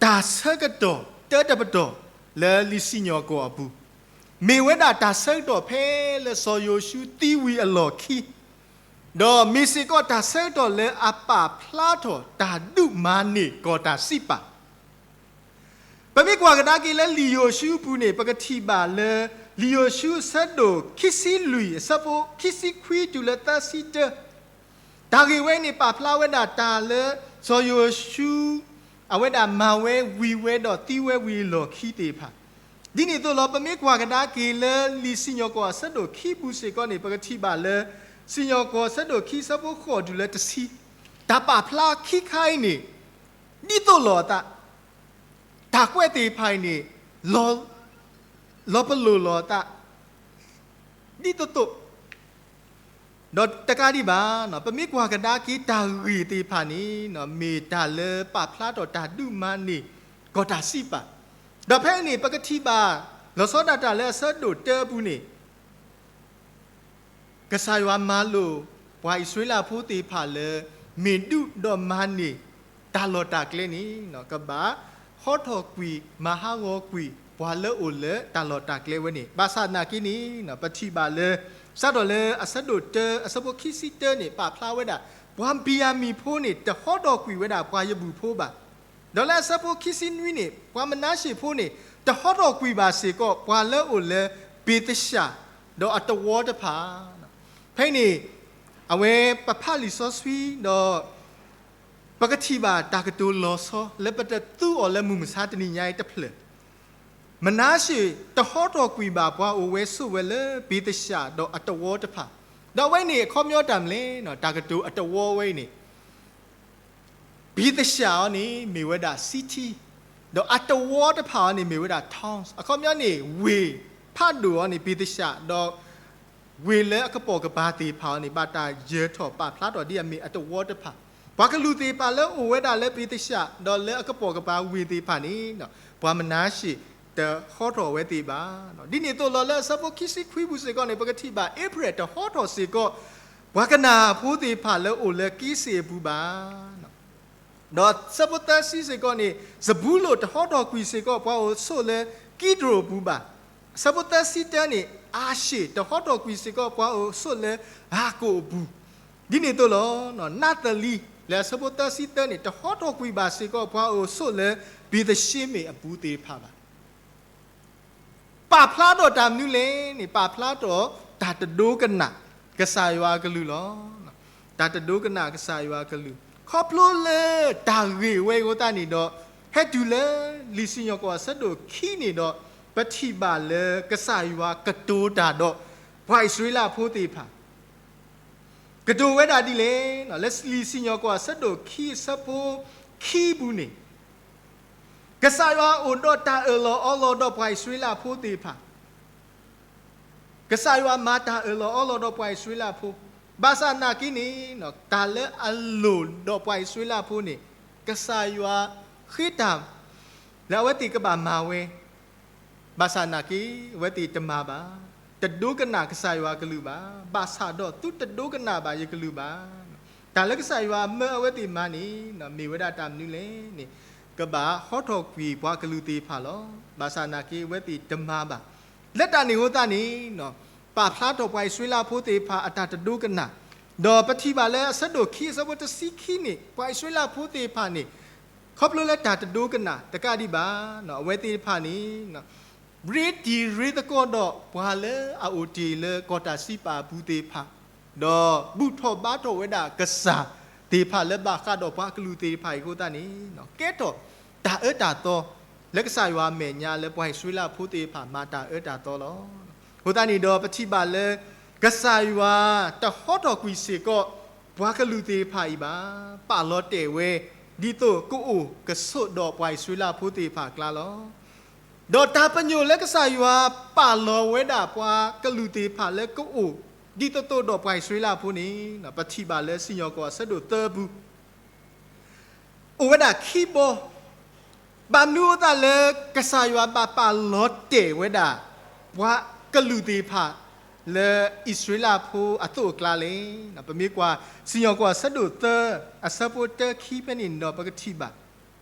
တၢ်ဆၢကတီၢ်တၢတပတီၢ်လၢလံာ်စံၣ်ညီၣ်ကွီၢ်အပူၤ, မ့ၢ်ဝဲဒၣ်တၢ်ဆၢကတီၢ်ဖဲလၢစီၤယိၤၡူသံဝံၤအလီၢ်ခံ ဒီးမ့ၢ်စ့ၢ်ကီးတၢ်ဆၢကတီၢ်လၢအပာ်ဖျါထီၣ်တၢ်ဒုးမၤန့ၢ်ကီၢ်တၢ်စံးပာ်, ပမ့ၢ်ကွၢ်ကဒါက့ၤလၢလံာ်ယိၤၡူအပူၤန့ၣ် ပကထံၣ်ဘၣ်လၢ လံာ်ယိၤၡူအဆၢဒိၣ်ခံဆံလွံၢ်အဆၢဖိခံဆံခွံတုၤလၢသၢဆံတၢ တၢ်ဂ့ၢ်ဝဲန့ၣ် ပာ်ဖျါဝဲဒၣ်တၢ်လၢစီၤယိၤၡူ အဝဲဒၣ်မၤဝဲဝံၤဝဲဒီးသံဝဲဝံၤအလီၢ်ခံသ့ၣ်တဖၣ်, ဒ်န့ၣ်အသိးလီၤ. ပမ့ၢ်ကွၢ်ကဒါက့ၤလၢလံာ်စံၣ်ညီၣ်ကွီၢ်အဆၢဒိၣ်ခံပူၤစ့ၢ်ကီးန့ၣ် ပကထံၣ်ဘၣ်လၢ စံၣ်ညီၣ်ကွီၢ်အဆၢဒိၣ်ခံအဆၢဖိဃိးတုၤလၢတဆံ, တၢ်ပာ်ဖျါခံခါအံၤန့ၣ် ဒ်သိးလိာ်အသး, တၢ်ကွဲးသ့ၣ်တဖၣ်အံၤန့ၣ် လီၤပလိာ်လိာ်အသး ဒ်သိးသိး ဒီးတကးဒံးဘၣ်, ပမ့ၢ်ကွၢ်ကဒါက့ၤတၢ်ဂ့ၢ်သ့ၣ်တဖၣ်န့ၣ် မ့ၢ်တၢ်လၢပာ်ဖျါထီၣ်တၢ်ဒုးမၤန့ၢ်ကီၢ်တၢ်စံးပာ်, ဒီးဖဲအံၤန့ၣ် ပကထံၣ်ဘၣ် လီၤဆီဒၣ်တၢ်လၢအဆၢဒိၣ်တၢအပူၤန့ၣ် ကစၢ်ယွၤမၤလိာ်ပှၤအံၣ်စရ့လးဖိသ့ၣ်တဖၣ်လၢ မ့ၢ်ဒုးဒီးမၤန့ၢ်တၢ်လီၢ်တၢ်ကျဲန့ၣ် ကဘၣ်ဟီထီၣ်ကွံာ်မၤဟးဂီၤကွံာ်ပှၤလၢအအိၣ်လၢတၢ်လီၢ်တၢ်ကျဲဝဲန့ၣ်, ဘၣ်ဆၣ်သနာ်က့န့ၣ် ပထံၣ်ဘၣ်လၢ စးထီၣ်လၢအဆၢဒိၣ်တၢ အဆၢဖိခံဆံတၢန့ၣ် ပာ်ဖျါဝဲဒၣ် ပှၤဘံၣ်ယၤမံၣ်ဖိန့ၣ် တဟီထီၣ်ကွံာ်ဝဲဒၣ်ပှၤယဘူၣ်ဖိဘၣ်. ဒီးလၢအဆၢဖိခံဆံနွံန့ၣ် ပှၤမနၤၡ့ၣ်ဖိန့ၣ် တဟီထီၣ်ကွံာ်ဘၣ်စ့ၢ်ကီး ပှၤလၢအအိၣ်လၢဘ့ၤသၡၣ် ဒီးအတဝီတဖၣ်. ဖဲအံၤန့ၣ် အဝဲပဖးလံာ်စီဆှံဒီး ပကထံၣ်ဘၣ်တၢ်ကတိၤလီၤဆီ လၢပတသူအီၤလၢမုၢ်မဆါတနံၤညါအံၤတဖျၢၣ်, မနၤၡ့ၣ် တဟီထီၣ်ကွံာ်ဘၣ်ပှၤအိၣ်ဝဲဆိးဝဲလၢဘ့ၤသၡၣ်ဒီးအတဝီတဖၣ်, ဒီးအဝဲန့ၣ်အခီပညီတၢ်မနုၤလဲၣ်, တၢ်ကတိၤအတဝီဝဲအံၤန့ၣ် ဘ့ၤသၡၣ်အီၤန့ၣ် မ့ၢ်ဝဲဒၣ် city, ဒီးအတဝီတဖၣ်အီၤန့ၣ် မ့ၢ်ဝဲဒၣ် towns, အခီပညီန့ၣ် ဝ့ၢ်ဖးဒိၣ်အီၤန့ၣ် ဘ့ၤသၡၣ် ဒီး ဝ့ၢ်လၢအကပိာ်ကပၤသ့ၣ်တဖၣ်အီၤန့ၣ် ဘၣ်တၢ်ယၢၤထီၣ်ပာ်ဖျါထီၣ်ဒ်အမ့ၢ်အတဝီတဖၣ်, ပှၤကလုာ်သ့ၣ်တဖၣ်လၢအိၣ်ဝဲဒၣ်လၢဘ့ၤသၡၣ် ဒီးလၢအကပိာ်ကပၤဝ့ၢ်သ့ၣ်တဖၣ်န့ၣ် ပှၤမနၤၡ့ၣ်တဟီထီၣ်ဝဲသ့ၣ်ဘၣ်. ဒ်န့ၣ်အသိးလီၤ လၢအဆၢဖိခံဆံခွံပူၤစ့ၢ်ကီးန့ၣ် ပကထံၣ်ဘၣ် အ့ဖရဲၣ်တဟီထီၣ်စ့ၢ်ကီး ပှၤကနၤအၣ်ဖိသ့ၣ်တဖၣ်လၢအိၣ်လၢက့စ့ၣ်အပူၤဘၣ်. ဒီးဆၢဖိသၢဆံစ့ၢ်ကီးန့ၣ် စဘူလိၣ်တဟီထီၣ်ကွံာ်စ့ၢ်ကီး ပှၤအိၣ်ဆိးလၢကံးဒြိၣ်အပူၤဘၣ်. အဆၢဖိသၢဆံတၢန့ၣ် အၤၡ့ၣ်တဟီထီၣ်ကွံာ်စ့ၢ်ကီး ပှၤအိၣ်ဆိးလၢယၤကိာ်အပူၤ, ဒ်န့ၣ်အသိးလီၤ. နးသလံ လၢအဆၢဖိသၢဆံတၢန့ၣ် တဟီထီၣ်ကွံာ်ဘၣ်စ့ၢ်ကီး ပှၤအိၣ်ဆိးလၢဘ့ၤသၡ့မ့ၣ်အပူၤသ့ၣ်တဖၣ်ဘၣ်. ပာ်ဖျါထီၣ်တၢ်မနုၤလဲၣ်န့ၣ် ပာ်ဖျါထီၣ်တၢ်တဒိကနၣ်ကစၢ်ယွၤအကလုၢ်လီၤ. တၢ်တဒိကနၣ်ကစၢ်ယွၤအကလုၢ် ခီဖျိလၢတၢ်ဂ့ၢ်ဝဲအဃိသတးန့ၣ်ဒီး ဟဲတုၤလၢလံာ်စံၣ်ညီၣ်ကွီၢ်အဆၢဒိၣ်ခံန့ၣ်ဒီး ပထံၣ်ဘၣ်လၢကစၢ်ယွၤကတိၤတၢ်ဒီး ပှၤအံၣ်စရ့လးဖိသ့ၣ်တဖၣ် ကတိၤဝဲဒၣ်ဒ်လဲၣ်, လၢလံာ်စံၣ်ညီၣ်ကွီၢ်အဆၢဒိၣ်ခံအဆၢဖိခံပူၤန့ၣ် ကစၢ်ယွၤအိၣ်ဒီးတၢ်အၢၣ်လီၤအီလီၤဒီးပှၤအံၣ်စရ့လးဖိသ့ၣ်တဖၣ်, ကစၢ်ယွၤမၤတၢ်အၢၣ်လီၤအီလီၤဒီးပှၤအံၣ်စရ့လးဖိ, ဘၣ်ဆၣ်သနာ်က့န့ၣ် တၢ်လၢအလိၣ်ဒီးပှၤအံၣ်စရ့လးဖိန့ၣ် ကစၢ်ယွၤဃ့တၢ် လၢအဝဲသ့ၣ်ကဘၣ်မၤဝဲ, ဘၣ်ဆၣ်သနာ်က့ အဝဲသ့ၣ်တမၤဘၣ်, တဒိကနၣ်ကစၢ်ယွၤအကလုၢ်ဘၣ်, ဘၣ်ဆၣ်ဒီးသုတဒိကနၣ်ဘၣ်ယကလုၢ်ဘၣ်. တၢ်လၢကစၢ်ယွၤမၢအဝဲသ့ၣ်မၤန့ၣ် မ့ၢ်ဝဲဒၣ်တၢ်မနုၤလဲၣ်န့ၣ် ကဘၣ်ဟီထီၣ်ကွံာ်ပှၤကလုာ်သ့ၣ်တဖၣ်လီၤ. ဘၣ်ဆၣ်သနာ်က့ အဝဲသ့ၣ်တမၤဘၣ်. လၢတၢ်န့ၣ်အဃိသတးန့ၣ် ပာ်ဖျါထီၣ်ပှၤအံၣ်စရ့လးဖိသ့ၣ်တဖၣ်အတၢ်တဒိကနၣ်, ဒီးပထံၣ်ဘၣ်လၢအဆၢဒိၣ်ခံအဆၢဖိတဆံခံန့ၣ် ပှၤအံၣ်စရ့လးဖိသ့ၣ်တဖၣ်န့ၣ် ခီဖျိလၢတၢ်တဒိကနၣ်တကးဒံးဘၣ် အဝဲသ့ၣ်တဖၣ်န့ၣ် ရ့တံၤရ့သကိးဒီးပှၤလၢအအိၣ်တ့ၢ်လၢကီၢ်တၢ်စံးပာ်အပူၤသ့ၣ်တဖၣ်, ဒီးဘူၣ်ထီၣ်ဘါထီၣ်ဝဲဒၣ်ကစၢ်သ့ၣ်တဖၣ် လၢဘၣ်ဃးဒီးပှၤကလုာ်သ့ၣ်တဖၣ်အံၤအဃိသတးန့ၣ် ကဲထီၣ်တၢ်အၢတၢ်သီ လၢကစၢ်ယွၤအမဲာ်ညါလၢပှၤအံၣ်စရ့လးဖိသ့ၣ်တဖၣ်မၤတၢ်အၢတၢ်သီလီၤ. အဃိသတးန့ၣ်ဒီး ပထံၣ်ဘၣ်လၢ ကစၢ်ယွၤတဟီထီၣ်ကွံာ်စ့ၢ်ကီး ပှၤကလုာ်သ့ၣ်တဖၣ်အံၤဘၣ်, ပာ်လီၤတဲာ်ဝဲ ဒ်သိးကအိၣ်ကဆိးဒီးပှၤအံၣ်စရ့လးဖိသ့ၣ်တဖၣ်အကျါလီၤ. ဒီးတၢ်ပညိၣ်လၢကစၢ်ယွၤပာ်လီၤဝဲဒၣ်ပှၤကလုာ်သ့ၣ်တဖၣ်လၢကအိၣ် ဒ်သိးသိးဒီးပှၤအံၣ်စရ့လးဖိန့ၣ် ပထံၣ်ဘၣ်လၢစံၣ်ညီၣ်ကွီၢ်အဆၢဒိၣ်သၢပူၤ အိၣ်ဝဲဒၣ်ခံဘီ, ဘၣ်မနုၤအဃိသတးလၢ ကစၢ်ယွၤဘၣ်ပာ်လီၤတဲာ်ဝဲဒၣ် ပှၤကလုာ်သ့ၣ်တဖၣ် လၢအံၣ်စရ့လးဖိအသိးအကျါလဲၣ်. ပမ့ၢ်ကွၢ် စံၣ်ညီၣ်ကွီၢ်အဆၢဒိၣ်သၢ အဆၢဖိတၢခံဖဲန့ၣ်ဒီး ပကထံၣ်ဘၣ်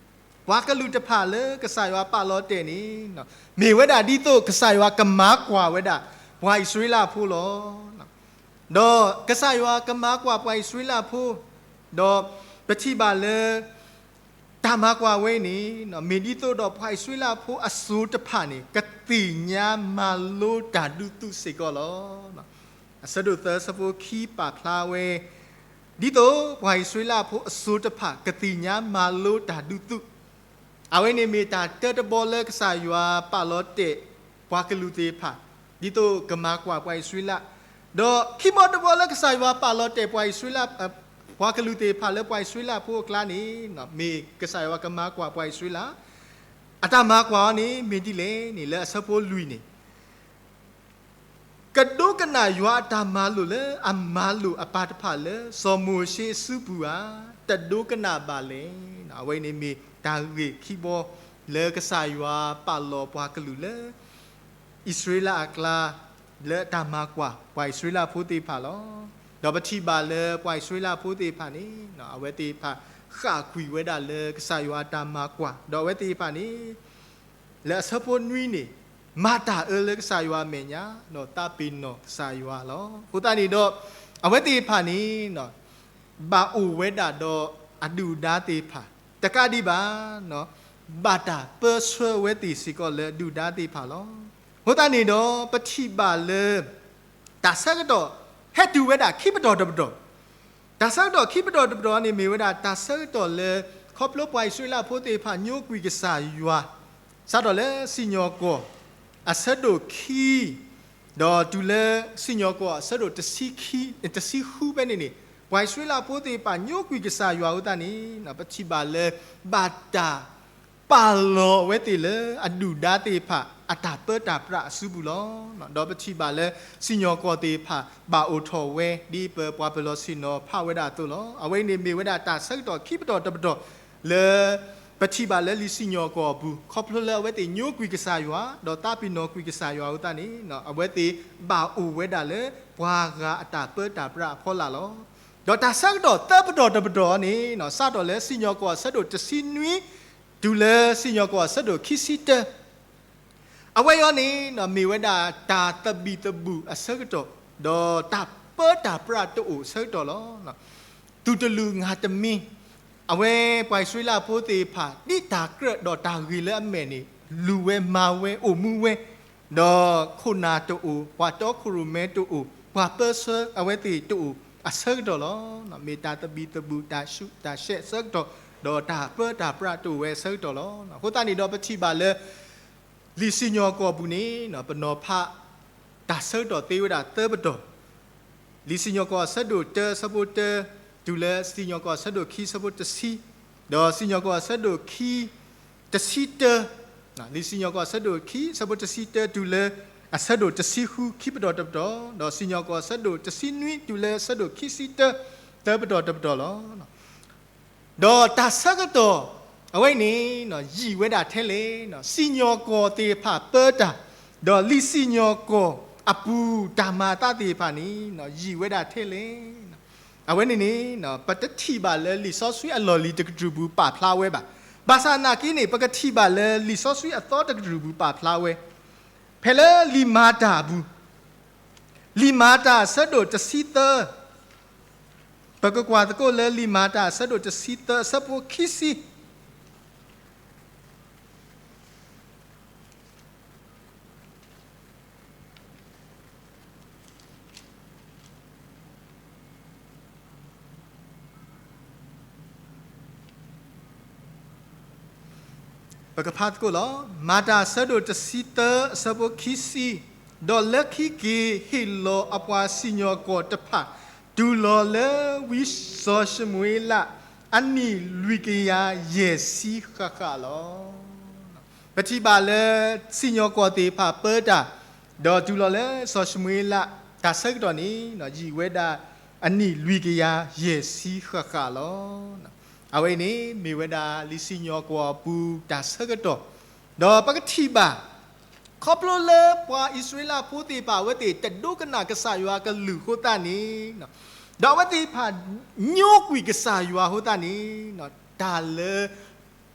ပှၤကလုာ်တဖၣ်လၢကစၢ်ယွၤပာ်လီၤတဲာ်န့ၣ် မ့ၢ်ဝဲဒၣ်ဒ်သိးကစၢ်ယွၤကမၤကွၢ်ဝဲဒၣ် ပှၤအံၣ်စရ့လးဖိလီၤ. ဒီးကစၢ်ယွၤကမၤကွၢ်ပှၤအံၣ်စရ့လးဖိ, ဒီးပထံၣ်ဘၣ်လၢ တၢ်မၤကွၢ်ဝဲအံၤန့ၣ် မ့ၢ်ဒ်သိးဒီးပှၤအံၣ်စရ့လးဖိအစိၤတဖၣ်န့ၣ် ကသ့ၣ်ညါမၤလိတၢ်ဒုးသုးစ့ၢ်ကီးလီၤ. အဆၢဒိၣ်သၢဆၢဖိခံပာ်ဖျါဝဲ ဒ်သိးပှၤအံၣ်စရ့လးဖိအစိၤတဖၣ် ကသ့ၣ်ညါမၤလိတၢ်ဒုးသုး, အဝဲန့ၣ်မ့ၢ်တၢ်တၢတဘီလၢကစၢ်ယွၤပာ်လီၤတဲာ်ပှၤကလုာ်သ့ၣ်တဖၣ် ဒ်သိးကမၤကွၢ်ပှၤအံၣ်စရ့လး, ဒီးခံဘီတဘီလၢကစၢ်ယွၤပာ်လီၤတဲာ်ပှၤအံၣ်စရ့လး ပှၤကလုာ်သ့ၣ်တဖၣ်လၢပှၤအံၣ်စရ့လးဖိအကျါန့ၣ် မ့ၢ်ကစၢ်ယွၤကမၤကွၢ်ပှၤအံၣ်စရ့လး, အတၢ်မၤကွၢ်အီၤန့ၣ် မ့ၢ်ဒ်လဲၣ်န့ၣ် လၢအဆၢဖိလွံၢ်န့ၣ် ကဒိကနၣ်ယွၤအတၢ်မၤလိာ်လၢအမၤလိာ်အပၢ်တဖၣ်လၢစီၤမိၤၡ့အစုပူၤဧါ, တဒိကနၣ်ဘၣ်လဲၣ်. အဝဲအံၤန့ၣ်မ့ၢ်တၢ်ဂ့ၢ်ခံဘီလၢကစၢ်ယွၤပာ်လီၤပှၤကလုာ်လၢ အံၣ်စရ့လးအကျါ လၢအတၢ်မၤကွၢ်ပှၤအံၣ်စရ့လးဖိသ့ၣ်တဖၣ်လီၤ. ဒီးပထံၣ်ဘၣ်လၢပှၤအံၣ်စရ့လးဖိသ့ၣ်တဖၣ်န့ၣ် အဝဲသ့ၣ်တဖၣ်ဃၣ်ကွံာ်ဝဲဒၣ်လၢကစၢ်ယွၤအတၢ်မၤကွၢ်, ဒီးအဝဲသ့ၣ်တဖၣ်န့ၣ် လၢအဆၢဖိနွံန့ၣ် မၤတၢ်အၢလၢကစၢ်ယွၤအမဲာ်ညါ ဒီးသးပ့ၤနီၣ်ကစၢ်ယွၤလီၤ. အဃိသတးန့ၣ်ဒီး အဝဲသ့ၣ်တဖၣ်န့ၣ် ဘၣ်အိၣ်ဝဲဒၣ်ဒီးအဒုၣ်အဒါသ့ၣ်တဖၣ်, တကးဒံးဘၣ် ဘၣ်တၢ်ပၢဆှၢအဝဲသ့ၣ်စ့ၢ်ကီးလၢအဒုၣ်အဒါသ့ၣ်တဖၣ်လီၤ. အဃိသတးန့ၣ်ဒီး ပထံၣ်ဘၣ်လၢ တၢ်ဆၢကတီၢ်ဟဲတုၤဝဲဒၣ်ခံပတီၢ်တပတီၢ်, တၢ်ဆၢကတီၢ်ခံပတီၢ်တပတီၢ်န့ၣ် မ့ၢ်ဝဲဒၣ်တၢ်ဆၢကတီၢ်လၢ ခီဖျိပှၤအံၣ်စရ့လးဖိသ့ၣ်တဖၣ်ညိကွံာ်ကစၢ်ယွၤ စးထီၣ်လၢစံၣ်ညီၣ်ကွီၢ် အဆၢဒိၣ်ခံ ဒီးတုၤလၢစံၣ်ညီၣ်ကွီၢ်အဆၢဒိၣ်တဆံဃုဖဲန့ၣ်န့ၣ်, ပှၤအံၣ်စရ့လးဖိသ့ၣ်တဖၣ်ညိကွံာ်ကစၢ်ယွၤအဃိသတးန့ၣ် ပထံၣ်ဘၣ်လၢ ဘၣ်တၢ်ပာ်လီၤအဝဲသ့ၣ်လၢအဒုၣ်ဒါသ့ၣ်တဖၣ် အတၢ်ပၢတၢ်ပြးအစုပူၤလီၤ. ဒီးပထံၣ်ဘၣ်လၢစံၣ်ညီၣ်ကွီၢ်သ့ၣ်တဖၣ် ဘၣ်အိၣ်ထီၣ်ဝဲ ဒ်ပပှၤပၢၤလီၢ်ဆ့ၣ်နီၤဖးဝဲဒၣ်အသိးလီၤ. အဝဲအံၤန့ၣ်မ့ၢ်ဝဲဒၣ်တၢ်ဆၢကတီၢ်ခံပတီၢ်တပတီၢ်လၢ ပထံၣ်ဘၣ်လၢလံာ်စံၣ်ညီၣ်ကွီၢ်အပူၤ ခီဖျိလၢအဝဲသ့ၣ်ညိကွံာ်ကစၢ်ယွၤ ဒီးသးပ့ၤနီၣ်ကွံာ်ကစၢ်ယွၤအဃိသတးန့ၣ် အဝဲသ့ၣ်ဘၣ်အိၣ်ဝဲဒၣ်လၢပှၤဂၤအတၢ်ပၢတၢ်ပြးအဖီလာ်လီၤ. ဒီးတၢ်ဆၢကတီၢ်သၢပတီၢ်တပတီၢ်န့ၣ် စးထီၣ်လၢစံၣ်ညီၣ်ကွီၢ်အဆၢဒိၣ်တဆံနွံ တုၤလၢစံၣ်ညီၣ်ကွီၢ်အဆၢဒိၣ်ခံဆံတၢ အဝဲအံၤန့ၣ် မ့ၢ်ဝဲဒၣ်တၢ်သဘံၣ်သဘုၣ်အဆၢကတီၢ် ဒီးတၢ်ပၢတၢ်ပြးတအိၣ်အဆၢကတီၢ်လီၤ. သူၣ်တလူးငါတမံၤ, အဝဲပှၤအံၣ်စရ့လးဖိသ့ၣ်တဖၣ် ဒ်တၢ်ကြၢးဒီးတၢ်ဂ့ၤလၢအမဲာ်န့ၣ် လူၤဝဲမၤဝဲအိၣ်မူဝဲ, ဒီးခိၣ်နၢ်တအိၣ် ပှၤတီခိၣ်ရိၣ်မဲတအိၣ် ပှၤပၢဆှၢအဝဲသ့ၣ်တအိၣ်အဆၢကတီၢ်လီၤ. မ့ၢ်တၢ်သဘံၣ်သဘုၣ် တၢ်ဆူးတၢ်ဆဲးအဆၢကတီၢ် ဒီးတၢ်ပၢတၢ်ပြးတအိၣ်ဝဲအဆၢကတီၢ်လီၤ. အဃိသတးန့ၣ်ဒီးပထံၣ်ဘၣ်လၢ လံာ်စံၣ်ညီၣ်ကွီၢ်ပူၤန့ၣ် ပနီၤဖး တၢ်ဆၢကတီၢ်သ့ဝဲဒၣ်သၢပတီၢ်, လံာ်စံၣ်ညီၣ်ကွီၢ်အဆၢဒိၣ်တၢ အဆၢဖိတၢ တုၤလၢစံၣ်ညီၣ်ကွီၢ်အဆၢဒိၣ်ခံ အဆၢဖိတဆံ, ဒီးစံၣ်ညီၣ်ကွီၢ်အဆၢဒိၣ်ခံ တဆံတၢ, လံာ်စံၣ်ညီၣ်ကွီၢ်အဆၢဒိၣ်ခံ အဆၢဖိတဆံတၢ တုၤလၢအဆၢဒိၣ်တဆံဃု ခံပတီၢ်တပတီၢ်, ဒီးစံၣ်ညီၣ်ကွီၢ်အဆၢဒိၣ်တဆံနွံ တုၤလၢအဆၢဒိၣ်ခံဆံတၢ သၢပတီၢ်တပတီၢ်လီၤ. ဒီးတၢ်ဆၢကတီၢ် အဝဲအံၤန့ၣ် ယံာ်ဝဲဒၣ်ထဲလဲၣ်, စံၣ်ညီၣ်ကွီၢ်သ့ၣ်တဖၣ်ပၢတၢ်, ဒီးလံာ်စံၣ်ညီၣ်ကွီၢ်အပူၤတၢ်မၤအသးသ့ၣ်တဖၣ်န့ၣ် ယံာ်ဝဲဒၣ်ထဲလဲၣ်. အဝဲန့ၣ်န့ၣ် ပတထံၣ်ဘၣ်လၢလံာ်စီဆှံအလီၢ်လံၤတကတြူၢ်ပူၤပာ်ဖျါဝဲဘၣ်. ဘၣ်ဆၣ်သနာ်က့န့ၣ် ပကထံၣ်ဘၣ်လၢလံာ်စီဆှံအသီတကတြူၢ်ပူၤပာ်ဖျါဝဲ, ဖဲလၢလံာ်မၤတၢ်အပူၤ လံာ်မၤတၢ်အဆၢဒိၣ်တဆံသၢ, ပကကွၢ်သကိးလၢလံာ်မၤတၢ်အဆၢဒိၣ်တဆံသၢ အဆၢဖိခံဆံ, ပကဖးသကိးလီၤ. မၤတၢ်အဆၢဒိၣ်တဆံသၢ အဆၢဖိခံဆံ, ဒီးလၢခံက့ၤဟ့ၣ်လီၤအပှၤစံၣ်ညီၣ်ကွီၢ်တဖၣ် တုၤလီၤလၢဝံစီၤၡမူၤအ့လး အနံၣ်လွံၢ်ကယၤယဲၢ်ဆံဃၣ်ဃၣ်လီၤ. ပထံၣ်ဘၣ်လၢစံၣ်ညီၣ်ကွီၢ်သ့ၣ်တဖၣ်ပၢတၢ်, ဒီးတုၤလီၤလၢစီၤၡမူၤအ့လး တၢ်ဆၢကတီၢ်န့ၣ် ယံာ်ဝဲဒၣ်အနံၣ်လွံၢ်ကယၤယဲၢ်ဆံဃၣ်ဃၣ်လီၤ. အဝဲအံၤန့ၣ် မ့ၢ်ဝဲဒၣ်လံာ်စံၣ်ညီၣ်ကွီၢ်အပူၤတၢ်ဆၢကတီၢ်, ဒီးပကထံၣ်ဘၣ် ခီဖျိလၢပှၤအံၣ်စရ့လးဖိသ့ၣ်တဖၣ် အဝဲသ့ၣ်တဒိကနၣ်ကစၢ်ယွၤကလုၢ်အဃိသတးန့ၣ်, ဒီးအဝဲသ့ၣ်တဖၣ်ညိကွံာ်ကစၢ်ယွၤအဃိသတးန့ၣ်, တၢ်လၢ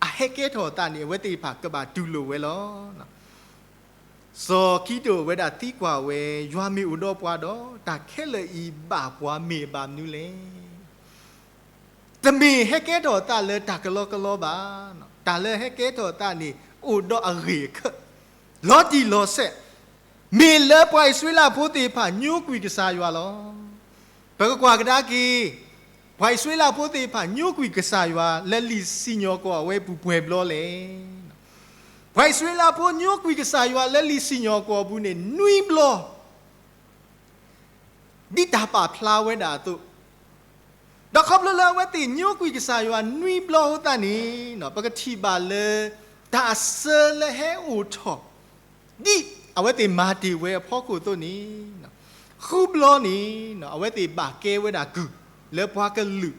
အဟဲကဲထီၣ်အသးန့ၣ် အဝဲသ့ၣ်တဖၣ်ကဘၣ်တူၢ်လိာ်ဝဲလီၤ. စီၤကံဒိၣ်ဝဲဒၣ်သံကွၢ်ဝဲ, ယွၤမ့ၢ်အိၣ်ဒီးပှၤဒီး တၢ်ခဲလၢာ်အံၤဘၣ်ပှၤမ့ၢ်အဘၣ်မနုၤလဲၣ်. တမ့ၢ်ဟဲကဲထီၣ်အသးလၢတၢ်ကလီကလီဘၣ်. တၢ်လၢဟဲကဲထီၣ်အသးန့ၣ် အိၣ်ဒီးအဂ့ၢ်အခၢး လီၤတံၢ်လီၤဆဲး, မ့ၢ်လၢပှၤအံၣ်စရ့လးဖိသ့ၣ်တဖၣ်ညိကွံာ်ကစၢ်ယွၤလီၤ. ပကကွၢ်ကဒါက့ၤ ပှၤအံၣ်စရ့လးဖိသ့ၣ်တဖၣ်ညိကွံာ်ကစၢ်ယွၤလၢလံာ်စံၣ်ညီၣ်ကွီၢ်အဝဲအပူၤပှဲၤဘျီလဲၣ်. ပှၤအံၣ်စရ့လးဖိညိကွံာ်ကစၢ်ယွၤလၢလံာ်စံၣ်ညီၣ်ကွီၢ်အပူၤန့ၣ် နွံဘျီ ဒ်တၢ်ပာ်ဖျါဝဲဒၣ်အသိး, ဒီးခီဖျိလၢအဝဲသ့ၣ်ညိကွံာ်ကစၢ်ယွၤနွံဘျီအဃိသတးန့ၣ်, ပကထံၣ်ဘၣ်လၢ တၢ်အစၢလၢဟဲအိၣ်ထီၣ် ဒ် အဝဲသ့ၣ်မၤတ့ၢ်ဝဲအဖီခိၣ်အသိးန့ၣ်, ဃုဘျီန့ၣ် အဝဲသ့ၣ်ဘၣ်ကဲဝဲဒၣ်ကုၢ်လၢပှၤကလုာ်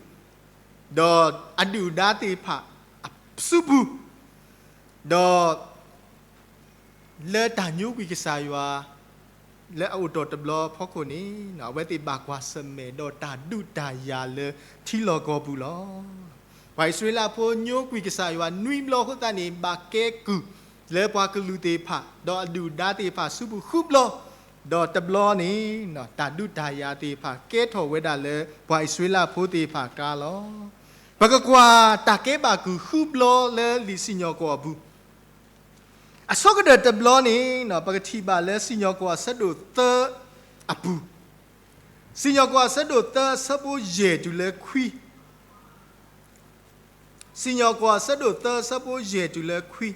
ဒီးအဒုၣ်အဒါသ့ၣ်တဖၣ်အစုပူၤ, ဒီး လၢတၢ်ညိကွံာ်ကစၢ်ယွၤ လၢအအိၣ်တ့ၢ်တဘျီအဖီခိၣ်န့ၣ်, အဝဲသ့ၣ်ဘၣ်ကွၢ်ဆၢၣ်မဲာ်ဒီးတၢ်ဒုးတၢ်ယၤလၢထံလီၢ်ကီၢ်ပူၤလီၤ. ပှၤအံၣ်စရ့လးဖိညိကွံာ်ကစၢ်ယွၤနွံဘျီအဃိသတးန့ၣ် ဘၣ်ကဲကုၢ်လၢပှၤကလုာ်သ့ၣ်တဖၣ် ဒီးအဒုၣ်အဒါသ့ၣ်တဖၣ်စုပူၤဃုဘျီ, ဒီးတဘျီန့ၣ် တၢ်ဒုးတၢ်ယၤသ့ၣ်တဖၣ်ကဲထီၣ်ဝဲဒၣ်လၢပှၤအံၣ်စရ့လးဖိသ့ၣ်တဖၣ်အကျါလီၤ. ပကကွၢ်တၢ်ကဲဘၣ်ကုၢ်ဃုဘျီလၢလံာ်စံၣ်ညီၣ်ကွီၢ်အပူၤ အဆိကတၢၢ်တဘျီန့ၣ် ပကထံၣ်ဘၣ်လၢစံၣ်ညီၣ်ကွီၢ်အဆၢဒိၣ်သၢအပူၤ, စံၣ်ညီၣ်ကွီၢ်အဆၢဒိၣ်သၢအဆၢဖိယဲၢ်တုၤလၢခွံ, စံၣ်ညီၣ်ကွီၢ်အဆၢဒိၣ်သၢအဆၢဖိယဲၢ်တုၤလၢခွံ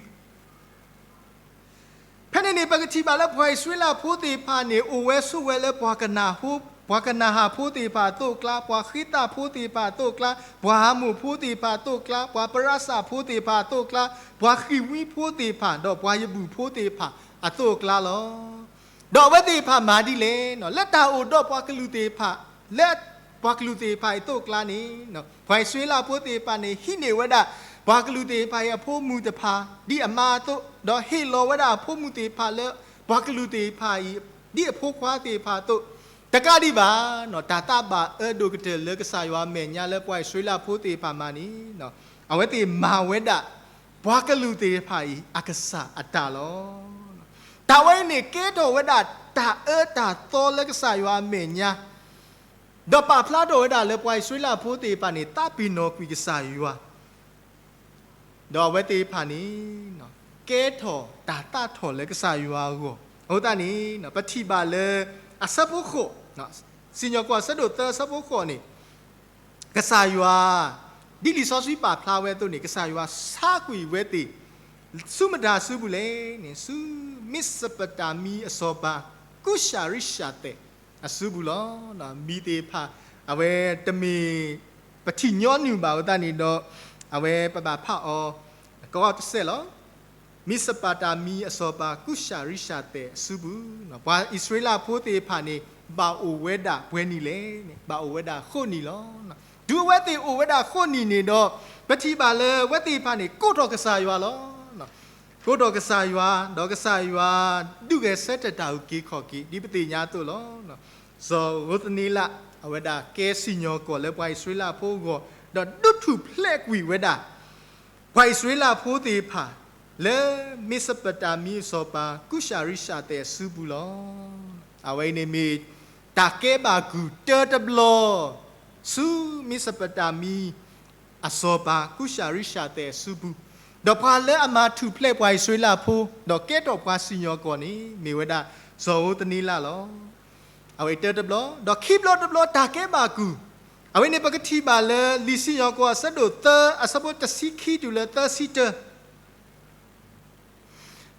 ဖဲန့ၣ်န့ၣ် ပကထံၣ်ဘၣ်လၢပှၤအံၣ်စရ့လးဖိသ့ၣ်တဖၣ်န့ၣ် အိၣ်ဝဲဆိးဝဲလၢ ပှၤကနၤဟၣ်ဖိသ့ၣ်တဖၣ်အသိးအကျါ, ပှၤဃ့သးဖိသ့ၣ်တဖၣ်အသိးအကျါ, ပှၤအၤမိၣ်ဖိသ့ၣ်တဖၣ်အသိးအကျါ, ပှၤပရးစးဖိသ့ၣ်တဖၣ်အသိးအကျါ, ပှၤဃံၣ်ဝံဖိသ့ၣ်တဖၣ်, ဒီးပှၤယဘူၣ်ဖိသ့ၣ်တဖၣ်အသိးအကျါလီၤ. ဒီးအဝဲသ့ၣ်တဖၣ်မၤဒ်လဲၣ်, လၢတၢ်အိၣ်ဒီးပှၤကလုာ်သ့ၣ်တဖၣ်, လၢပှၤကလုာ်သ့ၣ်တဖၣ်အံၤအသိးအကျါန့ၣ်, ပှၤအံၣ်စရ့လးဖိသ့ၣ်တဖၣ်န့ၣ် ဟံးန့ၢ်ဝဲဒၣ် ပှၤကလုာ်သ့ၣ်တဖၣ်အံၤအဖိမုၣ်တဖၣ် ဒ်အမါအသိး, ဒီးဟ့ၣ်လီၤဝဲဒၣ်အဖိမုၣ်သ့ၣ်တဖၣ်လၢ ပှၤကလုာ်သ့ၣ်တဖၣ်အံၤ ဒ်အဖိခွါသ့ၣ်တဖၣ်အသိး, တကးဒံးဘၣ်, တၢ်သးဘၣ်အၢဒိၣ်ကတၢၢ်လၢကစၢ်ယွၤအမဲာ်ညါလၢပှၤအံၣ်စရ့လးဖိသ့ၣ်တဖၣ်မၤန့ၣ်, အဝဲသ့ၣ်မၤဝဲဒၣ် ပှၤကလုာ်သ့ၣ်တဖၣ်အံၤအကစၢ်အတၢ်လီၤ. တၢ်ဝဲအံၤန့ၣ်ကဲထီၣ်ဝဲဒၣ်တၢ်အၢတၢ်သီလၢကစၢ်ယွၤအမဲာ်ညါ, ဒီးပာ်ဖျါထီၣ်ဝဲဒၣ်လၢပှၤအံၣ်စရ့လးဖိသ့ၣ်တဖၣ်န့ၣ် သးပ့ၤနီၣ်ကွံာ်ကစၢ်ယွၤ ဒီးအဝဲသ့ၣ်တဖၣ်န့ၣ် ကဲထီၣ်တၢ်သးထီၣ်လၢကစၢ်ယွၤအဂီၢ်. အဃိသတးန့ၣ် ပထံၣ်ဘၣ်လၢအဆၢဖိဃိး, စံၣ်ညီၣ်ကွီၢ်အဆၢဒိၣ်သၢအဆၢဖိဃိးန့ၣ်, ကစၢ်ယွၤ ဒ်လံာ်စီဆှံပာ်ဖျါဝဲအသိးန့ၣ် ကစၢ်ယွၤဆါကွံာ်ဝဲသ့ၣ် ဆူမတၤအစုပူၤလဲၣ်န့ၣ် ဆူမ့းစပတၤမံအစီၤပၤ ကူၡ်ၡၣ်ရံၡၣ်သဲးအစုပူၤလီၤ. မံၤသ့ၣ်တဖၣ် အဝဲတမ့ၢ်ပထံၣ်ညီနုၢ်ဘၣ်အဃိသတးန့ၣ်ဒီး အဝဲပဘၣ်ဖးအီၤ ကီတစဲးလီၤ. မ့းစပတၤမံအစီၤပၤ ကူၡ်ၡၣ်ရံၡၣ်သဲးအစုပူၤ, ပှၤအံၣ်စရ့လးဖိသ့ၣ်တဖၣ်န့ၣ် ဘၣ်အိၣ်ဝဲဒၣ်ပှဲၤနံၣ်လဲၣ်န့ၣ် ဘၣ်အိၣ်ဝဲဒၣ်ဃိးနံၣ်လီၤ. တုၤအဝဲသ့ၣ်အိၣ်ဝဲဒၣ်ဃိးနံၣ်န့ၣ်ဒီး ပထံၣ်ဘၣ်လၢအဝဲသ့ၣ်တဖၣ်န့ၣ် ကိးထီၣ်ကစၢ်ယွၤလီၤ. ကိးထီၣ်ကစၢ်ယွၤ, ဒီးကစၢ်ယွၤ ဒုးဂဲၤဆၢထၢၣ်တၢ်အုၣ်က့ၤခီၣ်က့ၤ ဒ်ပသ့ၣ်ညါအသိးလီၤ. စီၤဧိသနံလး အဝဲဒၣ်ကဲစံၣ်ညီၣ်ကွီၢ်လၢပှၤအံၣ်စရ့လးဖိအဂီၢ်, ဒီးဒုးထူၣ်ဖျဲးကွံာ်ဝဲဒၣ် ပှၤအံၣ်စရ့လးဖိသ့ၣ်တဖၣ် လၢမ့းစပတၤမံအစီၤပၤ ကူၡ်ၡၣ်ရံၡၣ်သဲးအစုပူၤလီၤ. အဝဲအံၤန့ၣ်မ့ၢ် တၢ်ကဲဘၣ်ကုၢ်တၢတဘျီ ဆူမ့းစပတၤမံ အစီၤပၤ ကူၡ်ၡၣ်ရံၡၣ်သဲးအစုပူၤ, ဒီးပှၤလၢအမၤထူၣ်ဖျဲးပှၤအံၣ်စရ့လးဖိ ဒီးကဲထီၣ်ပှၤစံၣ်ညီၣ်ကွီၢ်န့ၣ် မ့ၢ်ဝဲဒၣ် စီၤဧိသနံလးလီၤ. အဝဲတၢတဘျီ, ဒီးခံဘျီတဘျီတၢ်ကဲဘၣ်ကုၢ်, အဝဲန့ၣ်ပကထံၣ်ဘၣ်လၢလံာ်စံၣ်ညီၣ်ကွီၢ်အဆၢဒိၣ်သၢ အဆၢဖိတဆံခံတုၤလၢသၢဆံတၢ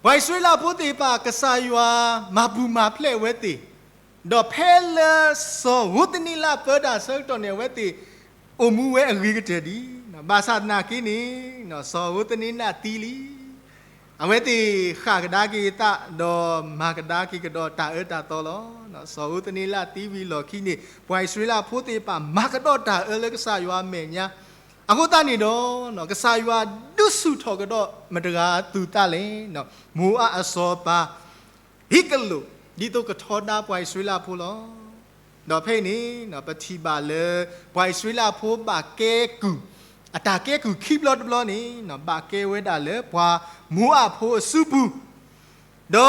ပှၤအံၣ်စရ့လးဖိသ့ၣ်တဖၣ် ကစၢ်ယွၤမၤပူၤမၤဖျဲးအဝဲသ့ၣ်, ဒီးဖဲလၢစီၤဧိသနံလးပၢတၢ်အဆၢကတီၢ်န့ၣ် အဝဲသ့ၣ်အိၣ်မူဝဲအဂ့ၤကတၢၢ်ဒံး, ဘၣ်ဆၣ်သနာ်က့န့ၣ် စီၤဧိသနံလးသံလံ. အဝဲသ့ၣ်ဃၣ်ကဒါက့ၤအသး ဒီးမၤကဒါက့ၤကဒီးတၢ်အၢတၢ်သီလီၤ. စီၤဧိသနံလးသံဝံၤအလီၢ်ခံန့ၣ် ပှၤအံၣ်စရ့လးဖိသ့ၣ်တဖၣ် မၤကဒီးတၢ်အၢလၢကစၢ်ယွၤအမဲာ်ညါ, အဃိသတးန့ၣ်ဒီး ကစၢ်ယွၤဒုးဆူၣ်ထီၣ်ကဒီးမတၤတဂၤအသူၣ်အသးလဲၣ်, မိၤအၣ်အစီၤပၤ ဟံးကလိာ် ဒ်သိးကထီဒါပှၤအံၣ်စရ့လးဖိလီၤ. ဒီးဖဲအံၤန့ၣ် ပထံၣ်ဘၣ်လၢ ပှၤအံၣ်စရ့လးဖိဘၣ်ကဲကုၢ်, အတၢ်ကဲကုၢ်ခံဘျီတဘျီန့ၣ် ဘၣ်ကဲဝဲဒၣ်လၢပှၤမိၤအၣ်ဖိအစုပူၤ,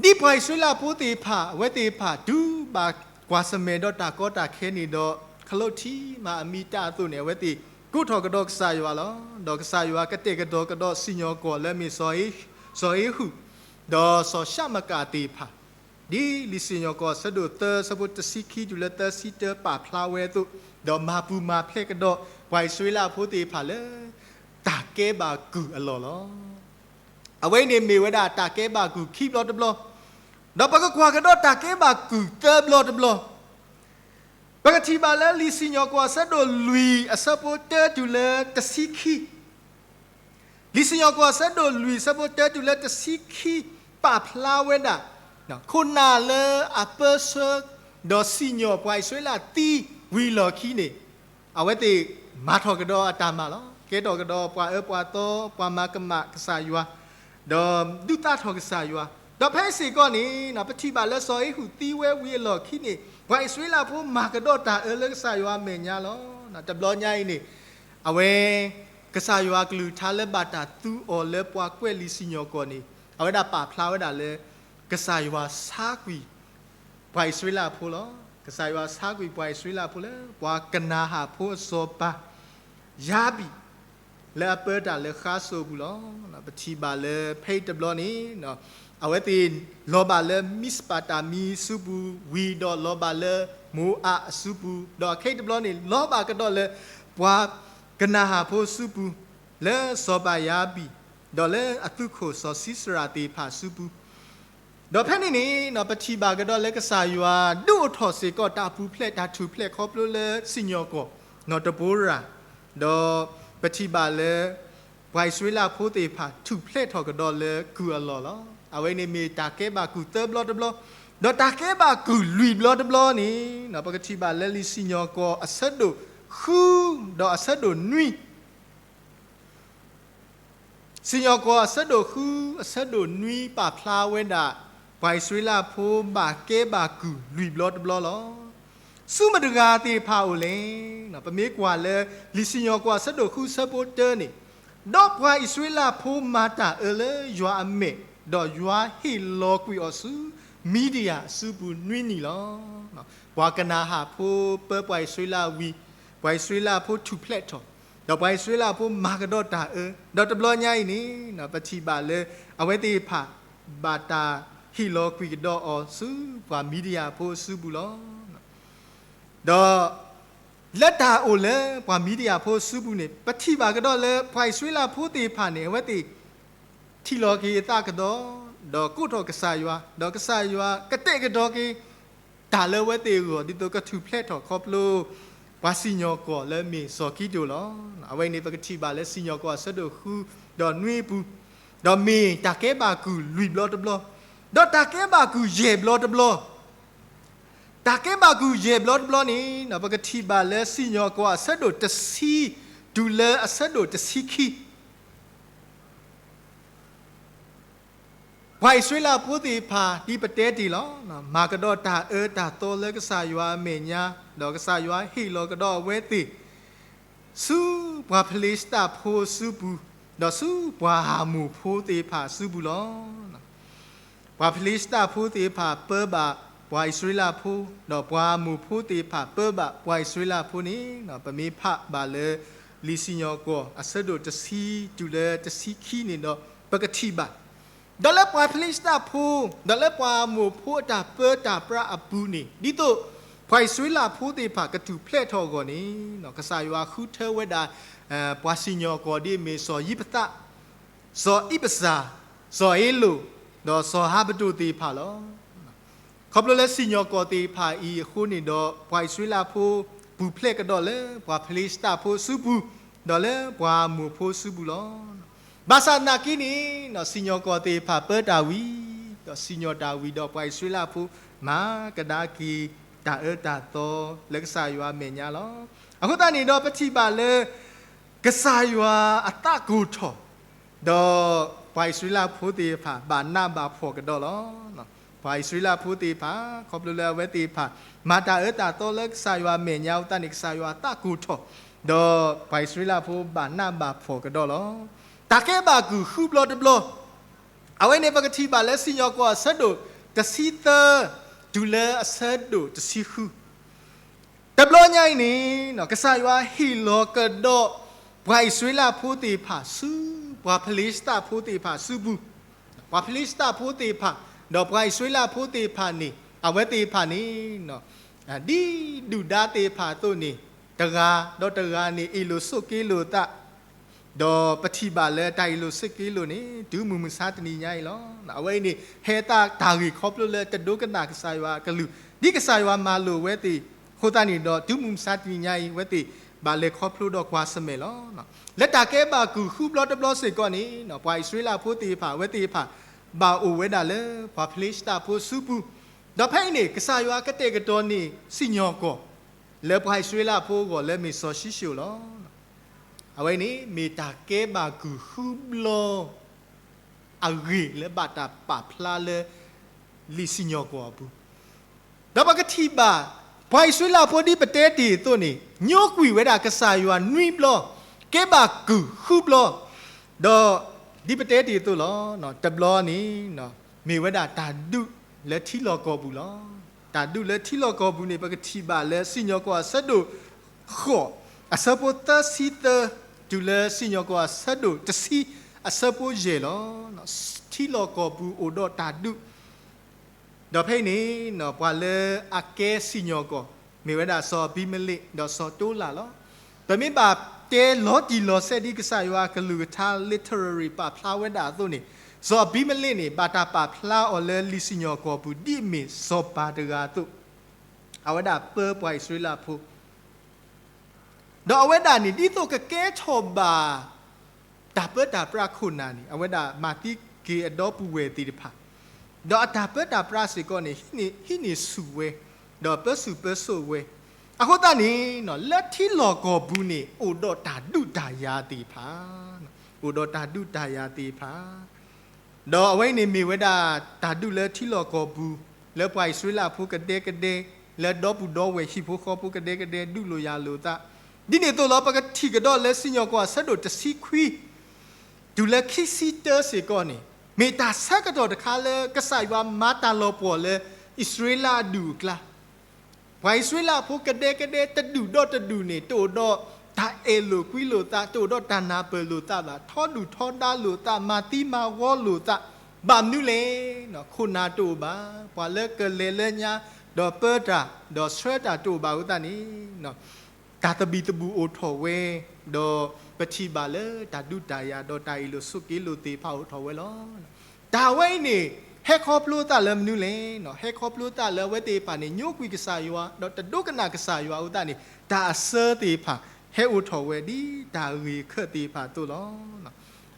ဒီး ဒ်ပှၤအံၣ်စရ့လးဖိသ့ၣ်တဖၣ် အဝဲသ့ၣ်တဖၣ် တုၤဘၣ်ကွၢ်ဆၢၣ်မဲာ်ဒီးတၢ်ကီတၢ်ခဲန့ၣ်ဒီး ခလိထံမၤအမံၤတၢ်အသိးန့ၣ် အဝဲသ့ၣ်ကိးထီၣ်ကဒီးကစၢ်ယွၤလီၤ. ဒီးကစၢ်ယွၤကတဲာ်ကတီၤကဒီးစံၣ်ညီၣ်ကွီၢ်လၢအမ့ၢ် စီၤဧဟူၣ်, ဒီးစီၤၡမကၤသ့ၣ်တဖၣ်, ဒ်လံာ်စံၣ်ညီၣ်ကွီၢ်အဆၢဒိၣ်သၢ အဆၢဖိတဆံခံတုၤလၢသၢဆံတၢပာ်ဖျါဝဲအသိး, ဒီးမၤပူၤမၤဖျဲးကဒီး ပှၤအံၣ်စရ့လးဖိသ့ၣ်တဖၣ်လၢ တၢ်ကဲဘၣ်ကုၢ်အလီၢ်လီၤ. အဝဲအံၤန့ၣ်မ့ၢ်ဝဲဒၣ်တၢ်ကဲဘၣ်ကုၢ်ခံဘျီတဘျီ, ဒီးပကကွၢ်ကဒီးတၢ်ကဲဘၣ်ကုၢ်သၢဘျီတဘျီ, ပကထံၣ်ဘၣ်လၢလံာ်စံၣ်ညီၣ်ကွီၢ်အဆၢဒိၣ်လွံၢ်အဆၢဖိတၢတုၤလၢတဆံခံ, လံာ်စံၣ်ညီၣ်ကွီၢ်အဆၢဒိၣ်လွံၢ်အဆၢဖိတၢတုၤလၢတဆံခံ, ပာ်ဖျါဝဲဒၣ် ခိၣ်နၢ်လၢအပၢဆှၢ ဒီးစံၣ်ညီၣ်ပှၤအံၣ်စရ့လးသံဝံၤအလီၢ်ခံန့ၣ် အဝဲသ့ၣ်မၤထီၣ်ကဒီးအတၢ်မၤလီၤ. ကဲထီၣ်ကဒီးပှၤအၢပှၤသီ, ပှၤမၤကမၣ်ကစၢ်ယွၤ, ဒီးဒုးသ့ၣ်နီၣ်ထီၣ်ကစၢ်ယွၤ, ဒီးဖဲစ့ၢ်ကီးန့ၣ် ပထံၣ်ဘၣ်လၢစီၤအ့ဟူးသံဝဲဝံၤအလီၢ်ခံန့ၣ် ပှၤအံၣ်စရ့လးဖိမၤကဒီးတၢ်အၢလၢကစၢ်ယွၤအမဲာ်ညါလီၤ. တဘျီညါအံၤန့ၣ် အဝဲ ကစၢ်ယွၤအကလုၢ်ကထါလၢဘၣ်တၢ်သူအီၤလၢပှၤကွဲးလံာ်စံၣ်ညီၣ်ကွီၢ်န့ၣ် အဝဲဒၣ်ပာ်ဖျါဝဲဒၣ်လၢ ကစၢ်ယွၤဆါကွံာ် ပှၤအံၣ်စရ့လးဖိလီၤ. ကစၢ်ယွၤဆါကွံာ်ပှၤအံၣ်စရ့လးဖိလၢ ပှၤကနၤဧၣ်ဖိအစီၤပၤ ယၤဘံၣ် လၢအပၢတၢ်လၢဃါစိၤအပူၤလီၤ. ပထံၣ်ဘၣ်လၢဖဲအံၤတဘျီန့ၣ် အဝဲသ့ၣ်လီၤဘၣ်လၢမံးစပၤတၢ်မံဆူပူၤဝံၤဒီး လီၤဘၣ်လၢမိၤအးအစုပူၤ, ဒီးခဲအံၤတဘျီန့ၣ် လီၤဘၣ်ကဒီးလၢ ပှၤကနၤဧၣ်ဖိအစုပူၤ, လၢစီၤပၤယၤဘံၣ်, ဒီးလၢအသုးခိၣ်စီၤၡံစရၤသ့ၣ်တဖၣ်အစုပူၤ ဒီးဖဲန့ၣ်န့ၣ် ပထံၣ်ဘၣ်ကဒီးလၢကစၢ်ယွၤဒုးအိၣ်ထီၣ်စ့ၢ်ကီးတၢ်ပူၤဖျဲးတၢ်ထူၣ်ဖျဲးခီဖျိလၢစံၣ်ညီၣ်ကွီၢ် နီၢ်တဘိရၤ, ဒီးပထံၣ်ဘၣ်လၢ ပှၤအံၣ်စရ့လးဖိသ့ၣ်တဖၣ်ထူၣ်ဖျဲးထီၣ်ကဒီးလၢကုၢ်အလီၢ်လီၤ. အဝဲန့ၣ်မ့ၢ်တၢ်ကဲဘၣ်ကုၢ်သၢဘျီတဘျီ, ဒီးတၢ်ကဲဘၣ်ကုၢ်လွံၢ်ဘျီတဘျီန့ၣ် ပကထံၣ်ဘၣ်လၢလံာ်စံၣ်ညီၣ်ကွီၢ်အဆၢဒိၣ်ဃု ဒီးအဆၢဒိၣ်နွံ စံၣ်ညီၣ်ကွီၢ်အဆၢဒိၣ်ဃု အဆၢဒိၣ်နွံပာ်ဖျါဝဲဒၣ် ပှၤအံၣ်စရ့လးဖိဘၣ်ကဲဘၣ်ကုၢ်လွံၢ်ဘျီတဘျီလီၤ. ဆူမတဂၤသ့ၣ်တဖၣ်အိၣ်လဲၣ်. ပမ့ၢ်ကွၢ်လၢလံာ်စံၣ်ညီၣ်ကွီၢ်အဆၢဒိၣ်ဃုဆၢဖိတၢန့ၣ်, ဒီးပှၤအံၣ်စရ့လးဖိမၤတၢ်အၢလၢယွၤအမဲာ်, ဒီးယွၤဟ့ၣ်လီၤကွံာ်အီၤဆူ မံဒယၣ်အစုပူၤနွံနံၣ်လီၤ. ပှၤကနၤဧၣ်ဖိပၢပှၤအံၣ်စရ့လးဝံၤ, ပှၤအံၣ်စရ့လးဖိထူၣ်ဖျဲးထီၣ်, ဒီးပှၤအံၣ်စရ့လးဖိမၤကဒီးတၢ်အၢ, ဒီးတဘျီညါအံၤန့ၣ် ပထံၣ်ဘၣ်လၢ အဝဲသ့ၣ်တဖၣ် ဘၣ်တၢ်ဟ့ၣ်လီၤကွံာ်ကဒီးအီၤဆူပှၤမံဒယၣ်ဖိအစုပူၤလီၤ. ဒီးလၢတၢ်အိၣ်လၢပှၤမံဒယၣ်ဖိအစုပူၤန့ၣ် ပထံၣ်ဘၣ်ကဒီးလၢပှၤအံၣ်စရ့လးဖိသ့ၣ်တဖၣ်န့ၣ် အဝဲသ့ၣ် ထံၣ်လီၤက့ၤအသးကဒီး, ဒီးကိးထီၣ်ကစၢ်ယွၤ, ဒီးကစၢ်ယွၤကတဲာ်ကတီၤက့ၤ တၢ်လၢအဝဲသ့ၣ်အဂီၢ် ဒ်သိးကထူၣ်ဖျဲးထီၣ်ခီဖျိ ပှၤစံၣ်ညီၣ်ကွီၢ်လၢမ့ၢ်စီၤကံဒိၣ်လီၤ. အဝဲအံၤန့ၣ် ပကထံၣ်ဘၣ်လၢစံၣ်ညီၣ်ကွီၢ်အဆၢဒိၣ်ဃု ဒီးနွံအပူၤ, ဒီးမ့ၢ်တၢ်ကဲဘၣ်ကုၢ်လွံၢ်ဘျီတဘျီ, ဒီးတၢ်ကဲဘၣ်ကုၢ်ယဲၢ်ဘျီတဘျီ, တၢ်ကဲဘၣ်ကုၢ်ယဲၢ်ဘျီတဘျီန့ၣ် ပကထံၣ်ဘၣ်လၢစံၣ်ညီၣ်ကွီၢ်အဆၢဒိၣ်တဆံ တုၤလၢအဆၢဒိၣ်တဆံခံ ပှၤအံၣ်စရ့လးဖိသ့ၣ်တဖၣ် ဒ်ပတဲတ့ၢ်လီၤ, မၤကဒီးတၢ်အၢတၢ်သီလၢကစၢ်ယွၤအမဲာ်ညါ, ဒီးကစၢ်ယွၤဟ့ၣ်လီၤကဒီးအဝဲသ့ၣ် ဆူပှၤဖလ့ၡသးဖိအစုပူၤ, ဒီးဆူပှၤအမိၣ်ဖိသ့ၣ်တဖၣ်အစုပူၤလီၤ. ပှၤဖလ့ၡသးဖိသ့ၣ်တဖၣ်ပၢဘၣ်ပှၤအံၣ်စရ့လးဖိ, ဒီးပှၤအမိၣ်ဖိသ့ၣ်တဖၣ်ပၢဘၣ်ပှၤအံၣ်စရ့လးဖိန့ၣ် ပမ့ၢ်ဖးဘၣ်လၢ လံာ်စံၣ်ညီၣ်ကွီၢ်အဆၢဒိၣ်တဆံတုၤလၢတဆံခံန့ၣ်ဒီး ပကထံၣ်ဘၣ် ဒီးလၢပှၤဖလ့ၡသးဖိ, ဒီးလၢပှၤအမိၣ်ဖိအတၢ်ပၢတၢ်ပြးအပူၤန့ၣ် ဒ်သိးပှၤအံၣ်စရ့လးဖိသ့ၣ်တဖၣ်ကထူၣ်ဖျဲးထီၣ်အဂီၢ်န့ၣ် ကစၢ်ယွၤဃုထၢဝဲဒၣ် ပှၤစံၣ်ညီၣ်ကွီၢ်ဒ်အမ့ၢ်စီၤယံးဖသး, စီၤအံးပစၤ, စီၤအ့လိာ်, ဒီးစီၤဟးပဒိၣ်သ့ၣ်တဖၣ်လီၤ. ခီဖျိလၢစံၣ်ညီၣ်ကွီၢ်သ့ၣ်တဖၣ်အံၤအဃိန့ၣ်ဒီး ပှၤအံၣ်စရ့လးဖိပူၤဖျဲးကဒီးလၢပှၤဖလ့ၡသးဖိအစုပူၤ, ဒီးလၢပှၤအမိၣ်ဖိအစုပူၤလီၤ. ဘၣ်ဆၣ်သနာ်က့န့ၣ် စံၣ်ညီၣ်ကွီၢ်သ့ၣ်တဖၣ်ပၢတၢ်ဝံၤ, ဒီးစံၣ်ညီၣ်တၢ်ဝံၤဒီးပှၤအံၣ်စရ့လးဖိ မၤကဒါက့ၤတၢ်အၢတၢ်သီလၢကစၢ်ယွၤအမဲာ်ညါလီၤ. အဃိသတးန့ၣ်ဒီးပထံၣ်ဘၣ်လၢ ကစၢ်ယွၤအသးကိၢ်ထီၣ် ဒီးပှၤအံၣ်စရ့လးဖိသ့ၣ်တဖၣ်ဘၣ်နးဘၣ်ဖှီၣ်ကဒီးလီၤ. ပှၤအံၣ်စရ့လးဖိသ့ၣ်တဖၣ် ခီဖျိလၢအဝဲသ့ၣ်တဖၣ် မၤတၢ်အၢတၢ်သီလၢကစၢ်ယွၤအမဲာ်ညါအဃိသတးန့ၣ် ကစၢ်ယွၤအသးကိၢ်ထီၣ်, ဒီးပှၤအံၣ်စရ့လးဖိဘၣ်နးဘၣ်ဖှီၣ်ကဒီးလီၤ. တၢ်ကဲဘၣ်ကုၢ်ဃုဘျီတဘျီ, အဝဲန့ၣ်ပကထံၣ်ဘၣ်လၢစံၣ်ညီၣ်ကွီၢ်အဆၢဒိၣ်တဆံသၢ တုၤလၢအဆၢဒိၣ်တဆံဃု တဘျီညါအံၤန့ၣ် ကစၢ်ယွၤဟ့ၣ်လီၤကဒီး ပှၤအံၣ်စရ့လးဖိသ့ၣ်တဖၣ်ဆူ ပှၤဖလ့ၡသးဖိသ့ၣ်တဖၣ်အစုပူၤ, ပှၤဖလ့ၡသးဖိသ့ၣ်တဖၣ်, ဒီးပှၤအံၣ်စရ့လးဖိသ့ၣ်တဖၣ်န့ၣ် အဝဲသ့ၣ်တဖၣ်န့ၣ် ဒ်ဒုၣ်ဒါသ့ၣ်တဖၣ်အသိးန့ၣ် တဂၤဒီးတဂၤန့ၣ် အ့ၣ်လိာ်ဆိးက့လိာ်သး ဒီးပထံၣ်ဘၣ်လၢတၢ်အ့ၣ်လိာ်ဆိးက့လိာ်န့ၣ် တုၤမုၢ်မဆါတနံၤညါအံၤလီၤ. အဝဲအံၤန့ၣ် ဟဲသးတၢ်ဂ့ၢ်ခီဖျိလၢတဒိကနၣ်ကစၢ်ယွၤအကလုၢ်, ဒ်ကစၢ်ယွၤမၤလိာ်အဝဲသ့ၣ်အဃိသတးန့ၣ်ဒီး တုၤမုၢ်မဆါတနံၤညါအံၤ အဝဲသ့ၣ်ဘၣ်လဲၤခီဖျိဒီးကွၢ်ဆၢၣ်မဲာ်လီၤ. လၢတၢ်ကဲဘၣ်ကုၢ်ဃုဘျီတဘျီစ့ၢ်ကီးန့ၣ် ပှၤအံၣ်စရ့လးဖိသ့ၣ်တဖၣ် အဝဲသ့ၣ်တဖၣ် ဘၣ်အိၣ်ဝဲဒၣ်လၢပှၤဖလ့ၡသးဖိစုပူၤ, ဒီးဖဲအံၤန့ၣ် ကစၢ်ယွၤကတဲာ်ကတီၤန့ၢ်စံၣ်ညီၣ်ကွီၢ် လၢပှၤအံၣ်စရ့လးဖိအဂီၢ်လၢမ့ၢ်စီၤၡံၣ်ၡိၣ်လီၤ. အဝဲန့ၣ်မ့ၢ်တၢ်ကဲဘၣ်ကုၢ်ဃုဘျီ အဂ့ၢ်လၢဘၣ်တၢ်ပာ်ဖျါလၢ လံာ်စံၣ်ညီၣ်ကွီၢ်အပူၤ, ဒီးပကထံၣ်ဘၣ် ပှၤအံၣ်စရ့လးဖိဒ်ပတဲတ့ၢ်အသိးန့ၣ် ညိကွံာ်ဝဲဒၣ်ကစၢ်ယွၤနွံဘျီ, ကဲဘၣ်ကုၢ်ဃုဘျီ, ဒီးဒ်ပတဲတ့ၢ်အသိးလီၤ. တဘျီန့ၣ် မ့ၢ်ဝဲဒၣ်တၢ်ဒုးလၢထံလီၢ်ကီၢ်ပူၤလီၤ. တၢ်ဒုးလၢထံလီၢ်ကီၢ်ပူၤန့ၣ် ပကထံၣ်ဘၣ်လၢစံၣ်ညီၣ်ကွီၢ်အဆၢဒိၣ်ဃိး အဆၢဖိသၢဆံသၢ တုၤလၢစံၣ်ညီၣ်ကွီၢ်အဆၢဒိၣ်တဆံ အဆၢဖိယဲၢ်လီၤ. ထံလီၢ်ကီၢ်ပူၤအိၣ်ဒီးတၢ်ဒုး ဒီးဖဲအံၤန့ၣ် ပှၤလၢအကဲစံၣ်ညီၣ်ကွီၢ် မ့ၢ်ဝဲဒၣ်စီၤအဘံမလ့း ဒီးစီၤတိလးလီၤ. ပမ့ၢ်ဘၣ်တဲလီၤတံၢ်လီၤဆဲးဒ်ကစၢ်ယွၤကလုၢ်ကထါ literary ပာ်ဖျါဝဲဒၣ်အသိးန့ၣ် စီၤအဘံမလ့းန့ၣ် ဘၣ်တၢ်ပာ်ဖျါအီၤလၢလံာ်စံၣ်ညီၣ်ကွီၢ်ပူၤ ဒ်အမ့ၢ်စီၤပၤတဂၤအသိး, အဝဲဒၣ်ပၢပှၤအံၣ်စရ့လးဖိ ဒီးအဝဲဒၣ်န့ၣ် ဒ်သိးကကဲထီၣ်ဘၣ် တၢ်ပၢတၢ်ပြးခိၣ်နၢ်န့ၣ် အဝဲဒၣ်မၤသံက့ၤအဒီပုၢ်ဝဲၢ်သ့ၣ်တဖၣ်, ဒီးအတၢ်ပၢတၢ်ပြးစ့ၢ်ကီးန့ၣ် ဟံးန့ၢ်ဆူၣ်ဝဲ, ဒီးပၢဆူၣ်ပၢစိးဝဲ, အဃိသတးန့ၣ် လၢထံလီၢ်ကီၢ်ပူၤန့ၣ် အိၣ်ဒီးတၢ်ဒုးတၢ်ယၤသ့ၣ်တဖၣ်, အိၣ်ဒီးတၢ်ဒုးတၢ်ယၤသ့ၣ်တဖၣ် ဒီးအဝဲအံၤန့ၣ်မ့ၢ်ဝဲဒၣ်တၢ်ဒုးလၢထံလီၢ်ကီၢ်ပူၤ လၢပှၤအံၣ်စရ့လးဖိကဒဲကဒဲ, လၢဒီပုၢ်ဒီဝဲၢ်ဟံၣ်ဖိဃီဖိကဒဲကဒဲ ဒုးလိာ်ယၤလိာ်သး, ဒ်န့ၣ်အသိးလီၤ ပကထံၣ်ကဒီးလၢစံၣ်ညီၣ်ကွီၢ်အဆၢဒိၣ်တဆံခွံ တုၤလၢခံဆံတၢစ့ၢ်ကီးန့ၣ် မ့ၢ်တၢ်ဆၢကတီၢ်တခါလၢကစၢ်ယွၤမၤတၢ်လီၤပှီၢ်လၢအံၣ်စရ့လးအဒူၣ်အကျါ ပှၤအံၣ်စရ့လးဖိကဒဲကဒဲတဒူၣ်ဒီးတဒူၣ်န့ၣ် တအိၣ်ဒီးတၢ်အဲၣ်လိာ်ကွံလိာ်သး, တအိၣ်ဒီးတၢ်နၢ်ပၢၢ်လိာ်သးဘၣ်, ထီဒုၣ်ထီဒါလိာ်သး, မၤသံမၤဝီလိာ်သး, ဘၣ်မနုၤလဲၣ်, ခိၣ်နၢ်တအိၣ်ဘၣ်, ပှၤလၢကလဲၤလၢညါ ဒီးပၢတၢ် ဒီးဆှၢတၢ်တအိၣ်ဘၣ်အဃိသတးန့ၣ် တၢ်သဘံၣ်သဘုၣ်အိၣ်ထီၣ်ဝဲ, ဒီးပထံၣ်ဘၣ်လၢတၢ်ဒုးတၢ်ယၤ ဒီးတၢ်အ့ၣ်လိာ်ဆိးက့လိာ်သ့ၣ်တဖၣ်အိၣ်ထီၣ်ဝဲလီၤ. တၢ်ဝဲအံၤန့ၣ် ဟဲခီဖျိသးလၢမနုၤလဲၣ်, ဟဲခီဖျိသးလၢအဝဲသ့ၣ်တဖၣ်န့ၣ် ညိကွံာ်ကစၢ်ယွၤ ဒီးတဒိကနၣ်ကစၢ်ယွၤအဃိသတးန့ၣ် တၢ်အစၢသ့ၣ်တဖၣ် ဟဲအိၣ်ထီၣ်ဝဲဒ်တၢ်ဂ့ၢ်အခၢၣ်သ့ၣ်တဖၣ်အသိးလီၤ.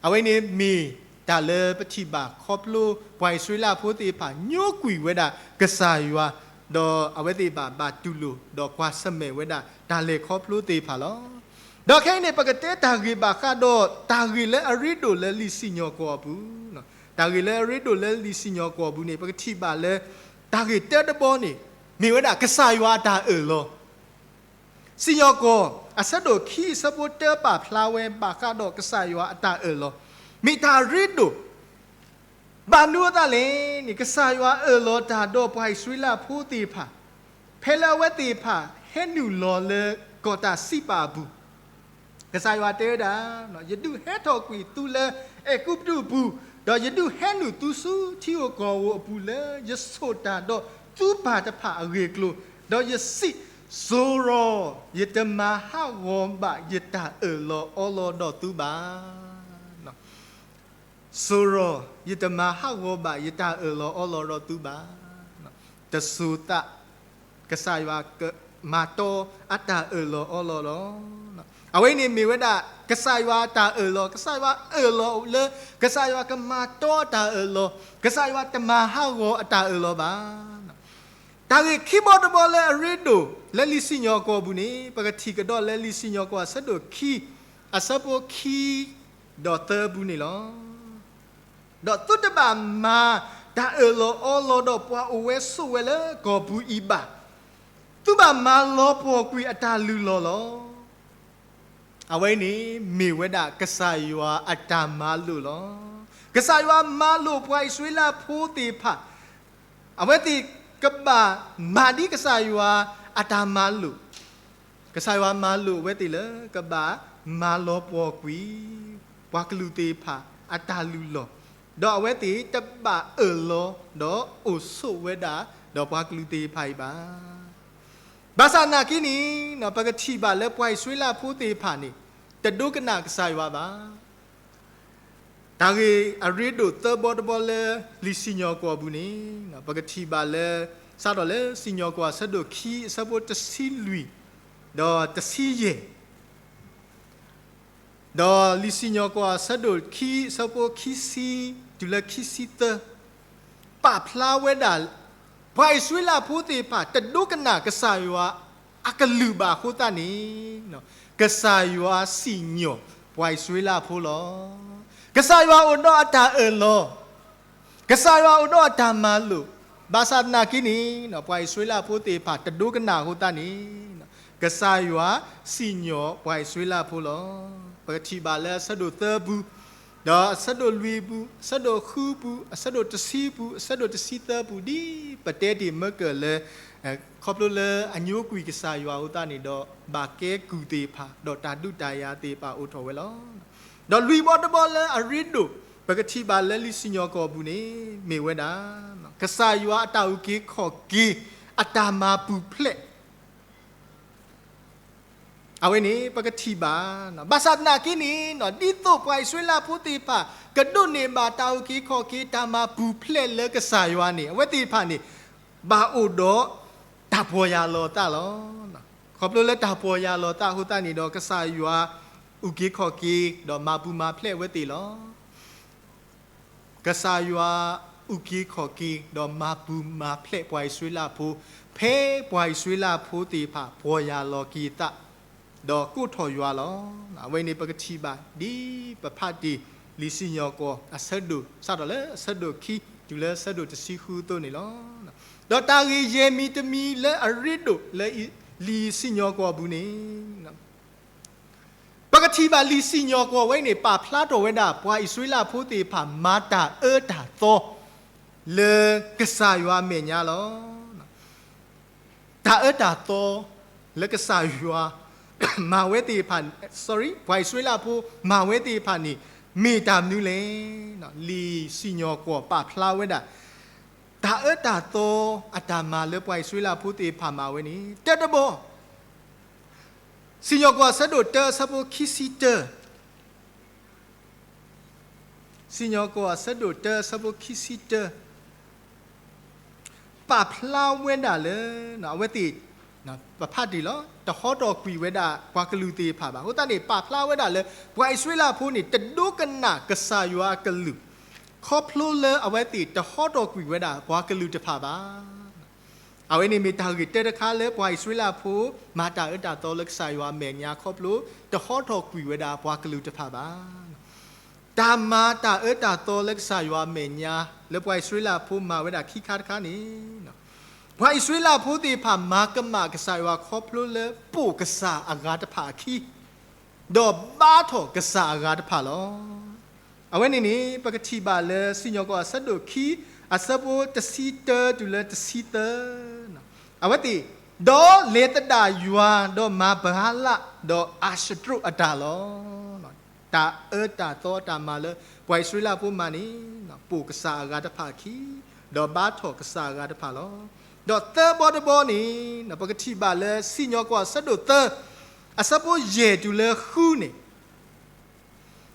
အဝဲန့ၣ်မ့ၢ်တၢ်လၢပထံၣ်ဘၣ်ခီဖျိပှၤအံၣ်စရ့လးဖိသ့ၣ်တဖၣ် ညိကွံာ်ဝဲဒၣ်ကစၢ်ယွၤ, ဒီးအဝဲသ့ၣ်ဘၣ်ဘၣ်တူၢ်လိာ် ဒီးကွၢ်ဆၢၣ်မဲာ်ဝဲဒၣ်တၢ်လဲၤခီဖျိသ့ၣ်တဖၣ်လီၤ. ဒီးခဲအံၤန့ၣ် ပကတဲတၢ်ဂ့ၢ်ဘၣ်ဃးဒီး တၢ်ဂ့ၢ်လၢအရ့ဒိၣ်လၢလံာ်စံၣ်ညီၣ်ကွီၢ်အပူၤ, တၢ်ဂ့ၢ်လၢအရ့ဒိၣ်လၢလံာ်စံၣ်ညီၣ်ကွီၢ်အပူၤန့ၣ် ပကထံၣ်ဘၣ်လၢ တၢ်ဂ့ၢ်တၢတဘီန့ၣ် မ့ၢ်ဝဲဒၣ်ကစၢ်ယွၤအတၢ်အၢၣ်လီၤ စံၣ်ညီၣ်ကွီၢ် အဆၢဒိၣ်ခံ အဆၢဖိတၢပာ်ဖျါဝဲဘၣ်ဃးဒီးကစၢ်ယွၤအတၢ်အၢၣ်လီၤ, မ့ၢ်တၢ်ရ့ဒိၣ်, ဘၣ်မနုၤအဃိသတးလဲၣ်န့ၣ် ကစၢ်ယွၤအၢၣ်လီၤတၢ်ဒီးပှၤအံၣ်စရ့လးဖိသ့ၣ်တဖၣ်, ဖဲလၢအဝဲသ့ၣ်တဖၣ်ဟဲနုာ်လီၤလၢကီၢ်တၢ်စံးပာ်အပူၤ ကစၢ်ယွၤတဲဝဲဒၣ်, ယဒုးဟဲထီၣ်ကွံာ်သုလၢအဲၤကူပတူးအပူၤ, ဒီးယဒုးဟဲနုာ်သုဆူထံဧိၤကီၢ်ဧိၤအပူၤလၢယဆိၣ်တၢ်ဒီးသုပၢ်တဖၣ်အဂ့ၢ်အကျိၤ, ဒီးယစံး, စိၤရီၤ, ယတမၤဟးဂီၤဘၣ်ယတၢ်အၢၣ်လီၤအီလီၤဒီးသုဘၣ်. စိၤရီၤ, ယတမၤဟးဂီၤဘၣ်ယတၢ်အၢၣ်လီၤအီလီၤဒီးသုဘၣ်. တစိၤသး ကစၢ်ယွၤကမၤတီအတၢ်အၢၣ်လီၤအီလီၤလီၤ. အဝဲန့ၣ်မ့ၢ်ဝဲဒၣ် ကစၢ်ယွၤအတၢ်အၢၣ်လီၤ, ကစၢ်ယွၤအၢၣ်လီၤလၢ ကစၢ်ယွၤကမၤတီအတၢ်အၢၣ်လီၤ, ကစၢ်ယွၤတမၤဟးဂီၤအတၢ်အၢၣ်လီၤဘၣ်. တၢ်ဂ့ၢ်ခံဘီတဘီလၢအရ့ဒိၣ်လၢလံာ်စံၣ်ညီၣ်ကွီၢ်အပူၤန့ၣ် ပကထံၣ်ကဒီးလၢလံာ်စံၣ်ညီၣ်ကွီၢ်အဆၢဒိၣ်ခံ အဆၢဖိခံ ဒီးသၢအပူၤန့ၣ်လီၤ. ဒီးသုတဘၣ်မၤတၢ်အၢၣ်လီၤအီလီၤဒီးပှၤအိၣ်ဝဲဆိးဝဲလၢကီၢ်ပူၤအံၤဘၣ်. သုဘၣ်မၤလီၤပှီၢ်ကွံာ်အတၢ်လုၢ်လီၢ်လီၤ. အဝဲန့ၣ်မ့ၢ်ဝဲဒၣ်ကစၢ်ယွၤအတၢ်မၤလိာ်လီၤ. ကစၢ်ယွၤမၤလိာ်ပှၤအံၣ်စရ့လးဖိသ့ၣ်တဖၣ် အဝဲသ့ၣ်ကဘၣ်မၤဒ်ကစၢ်ယွၤအတၢ်မၤလိာ်, ကစၢ်ယွၤမၤလိာ်အဝဲသ့ၣ်လၢကဘၣ်မၤလီၤပှီၢ်ကွံာ် ပှၤကလုာ်သ့ၣ်တဖၣ်အတၢ်လုၢ်လီၢ်, ဒီးအဝဲသ့ၣ်တဘၣ်အၢၣ်လီၤ ဒီးအိၣ်ဆိးဝဲဒၣ် ဒီးပှၤကလုာ်သ့ၣ်တဖၣ်အံၤဘၣ်. ဘၣ်ဆၣ်နာ်က့န့ၣ် ပကထံၣ်ဘၣ်လၢပှၤအံၣ်စရ့လးဖိသ့ၣ်တဖၣ်န့ၣ် တဒိကနၣ်ကစၢ်ယွၤဘၣ်. တၢ်ဂ့ၢ်အရ့ဒိၣ်သၢဘီတဘီလၢလံာ်စံၣ်ညီၣ်ကွီၢ်အပူၤန့ၣ် ပကထံၣ်ဘၣ်လၢ စးထီၣ်လၢစံၣ်ညီၣ်ကွီၢ်အဆၢဒိၣ်ခံ အဆၢဖိတဆံလွံၢ် ဒီးတဆံယဲၢ်, ဒီးလံာ်စံၣ်ညီၣ်ကွီၢ်အဆၢဒိၣ်ခံ အဆၢဖိခံဆံ တုၤလၢခံဆံသၢ, ပာ်ဖျါဝဲဒၣ် ပှၤအံၣ်စရ့လးဖိသ့ၣ်တဖၣ် တဒိကနၣ်ကစၢ်ယွၤအကလုၢ်ဘၣ်အဃိသတးန့ၣ်, ကစၢ်ယွၤစံၣ်ညီၣ်ပှၤအံၣ်စရ့လးဖိလီၤ. ကစၢ်ယွၤအိၣ်ဒီးအတၢ်အၢၣ်လီၤ, ကစၢ်ယွၤအိၣ်ဒီးအတၢ်မၤလိာ်, ဘၣ်ဆၣ်သနာ်က့န့ၣ်, ပှၤအံၣ်စရ့လးဖိသ့ၣ်တဖၣ် တဒိကနၣ်အဃိသတးန့ၣ်, ကစၢ်ယွၤစံၣ်ညီၣ်ပှၤအံၣ်စရ့လးဖိလီၤ. ပကထံၣ်ဘၣ်လၢအဆၢဒိၣ်သၢပူၤ, ဒီးအဆၢဒိၣ်လွံၢ်ပူၤ, အဆၢဒိၣ်ဃုပူၤ, အဆၢဒိၣ်တဆံပူၤ, အဆၢဒိၣ်တဆံသၢပူၤ, ဒ်ပတဲတ့ၢ်မၢကၢၢ်လၢ ခီဖျိလၢအညိကွံာ်ကစၢ်ယွၤအဃိသတးန့ၣ်ဒီး ဘၣ်ကဲကုၢ်သ့ၣ်တဖၣ် ဒီးတၢ်ဒုးတၢ်ယၤသ့ၣ်တဖၣ်အိၣ်ထီၣ်ဝဲလီၤ. ဒီးလွံၢ်ဘီတဘီလၢအရ့ဒိၣ် ပကထံၣ်ဘၣ်လၢလံာ်စံၣ်ညီၣ်ကွီၢ်ပူၤန့ၣ် မ့ၢ်ဝဲဒၣ် ကစၢ်ယွၤအတၢ်အုၣ်က့ၤခီၣ်က့ၤ အတၢ်မၤပူၤဖျဲး အဝဲန့ၣ် ပကထံၣ်ဘၣ်. ဘၣ်ဆၣ်သနာ်က့န့ၣ်, ဒ်သိးပှၤအံၣ်စရ့လးဖိသ့ၣ်တဖၣ် ကဒိးန့ၢ်ဘၣ်တၢ်အုၣ်က့ၤခီၣ်က့ၤ တၢ်မၤပူၤဖျဲးလၢကစၢ်ယွၤန့ၣ် အဝဲသ့ၣ်တဖၣ်န့ၣ် ဘၣ်အိၣ်ဒီးတၢ်ပီၢ်ယၢ်လီၤသးလီၤ. ခီဖျိလၢတၢ်ပီၢ်ယၢ်လီၤသးအဃိသတးန့ၣ်ဒီး ကစၢ်ယွၤအုၣ်က့ၤခီၣ်က့ၤ ဒီးမၤပူၤမၤဖျဲးအဝဲသ့ၣ်လီၤ. ကစၢ်ယွၤအုၣ်က့ၤခီၣ်က့ၤ ဒီးမၤပူၤမၤဖျဲးပှၤအံၣ်စရ့လးဖိ, ဖဲပှၤအံၣ်စရ့လးဖိသ့ၣ်တဖၣ် ပီၢ်ယၢ်လီၤက့ၤသး ဒီးကိးထီၣ်ယွၤလီၤ. အဝဲန့ၣ်ပကထံၣ်ဘၣ် ဒ်ပဖးတ့ၢ်လံာ်စံၣ်ညီၣ်ကွီၢ် အဆၢဒိၣ် စးထီၣ်လၢအဆၢဒိၣ်ခံ တုၤလၢအဆၢဒိၣ်တဆံဃုအသိးန့ၣ်လီၤ. ဒီးတၢ်ဂ့ၢ်ယဲၢ်မံၤတမံၤလၢအရ့ဒိၣ်လၢလံာ်စံၣ်ညီၣ်ကွီၢ်ပူၤန့ၣ် ပကထံၣ်ဘၣ်လံာ်စံၣ်ညီၣ်ကွီၢ်ဝဲန့ၣ် ပာ်ဖျါထီၣ်ဝဲဒၣ် ပှၤအံၣ်စရ့လးဖိသ့ၣ်တဖၣ် မၤတၢ်အၢတၢ်သီ လၢကစၢ်ယွၤအမဲာ်ညါလီၤ. တၢ်အၢတၢ်သီ လၢကစၢ်ယွၤ မၤဝဲသ့ၣ်တဖၣ်, sorry, ပှၤအံၣ်စရ့လးဖိ မၤဝဲသ့ၣ်တဖၣ်န့ၣ် မ့ၢ်တၢ်မနုၤလဲၣ်. လံာ်စံၣ်ညီၣ်ကွီၢ်ပာ်ဖျါဝဲဒၣ် တၢ်အၢတၢ်သီအတၢ်မၤလၢပှၤအံၣ်စရ့လးဖိသ့ၣ်တဖၣ်မၤဝဲန့ၣ် တၢတဘီ စံၣ်ညီၣ်ကွီၢ်အဆၢဒိၣ်တၢအဆၢဖိခံဆံတၢ, စံၣ်ညီၣ်ကွီၢ်အဆၢဒိၣ်တၢအဆၢဖိခံဆံတၢ ပာ်ဖျါဝဲဒၣ်လၢ အဝဲသ့ၣ် ပဖးတ့ၢ်လီၤ, တဟီထီၣ်ကွံာ်ဝဲဒၣ်ပှၤကလုာ်သ့ၣ်တဖၣ်ဘၣ်. အဃိသတးန့ၣ် ပာ်ဖျါဝဲဒၣ်လၢ ပှၤအံၣ်စရ့လးဖိန့ၣ် တဒိကနၣ်ကစၢ်ယွၤအကလုၢ် ခီဖျိလၢအဝဲသ့ၣ်တဟီထီၣ်ကွံာ်ဝဲဒၣ်ပှၤကလုာ်တဖၣ်ဘၣ်. အဝဲန့ၣ်မ့ၢ်တၢ်ဂ့ၢ်တၢတခါလၢပှၤအံၣ်စရ့လးဖိ မၤတၢ်အၢတၢ်သီလၢကစၢ်ယွၤအမဲာ်ညါခီဖျိ တဟီထီၣ်ကွံာ်ဝဲဒၣ်ပှၤကလုာ်တဖၣ်ဘၣ်. တၢ်မၤတၢ်အၢတၢ်သီလၢကစၢ်ယွၤအမဲာ်ညါ လၢပှၤအံၣ်စရ့လးဖိမၤဝဲဒၣ်ခံခါတခါန့ၣ်, ပှၤအံၣ်စရ့လးဖိသ့ၣ်တဖၣ်မၤကမၣ်ကစၢ်ယွၤခီဖျိလၢပိာ်ကစၢ်အဂၤတဖၣ်အခံ ဒီးဘါထီၣ်ကစၢ်အဂၤတဖၣ်လီၤ. အဝဲန့ၣ်န့ၣ် ပကထံၣ်ဘၣ်လၢစံၣ်ညီၣ်ကွီၢ်အဆၢဒိၣ်ခံ အဆၢဖိတဆံတၢတုၤလၢတဆံသၢ, အဝဲသ့ၣ်, ဒီးလဲၤသဒၣ်ယွၤ, ဒီးမၤဘၤလး, ဒီးအၤၡတြိာ်အတၢ်လီၤ. တၢ်အၢတၢ်သီတၢ်မၤလၢ ပှၤအံၣ်စရ့လးဖိမၤန့ၣ်, ပိာ်ကစၢ်အဂၤတဖၣ်အခံ, ဒီးဘါထီၣ်ကစၢ်အဂၤတဖၣ်လီၤ. ဒီးသၢဘီတဘီန့ၣ်, ပကထံၣ်ဘၣ်လၢစံၣ်ညီၣ်ကွီၢ်အဆၢဒိၣ်သၢ, အဆၢဖိယဲၢ်တုၤလၢဃုန့ၣ်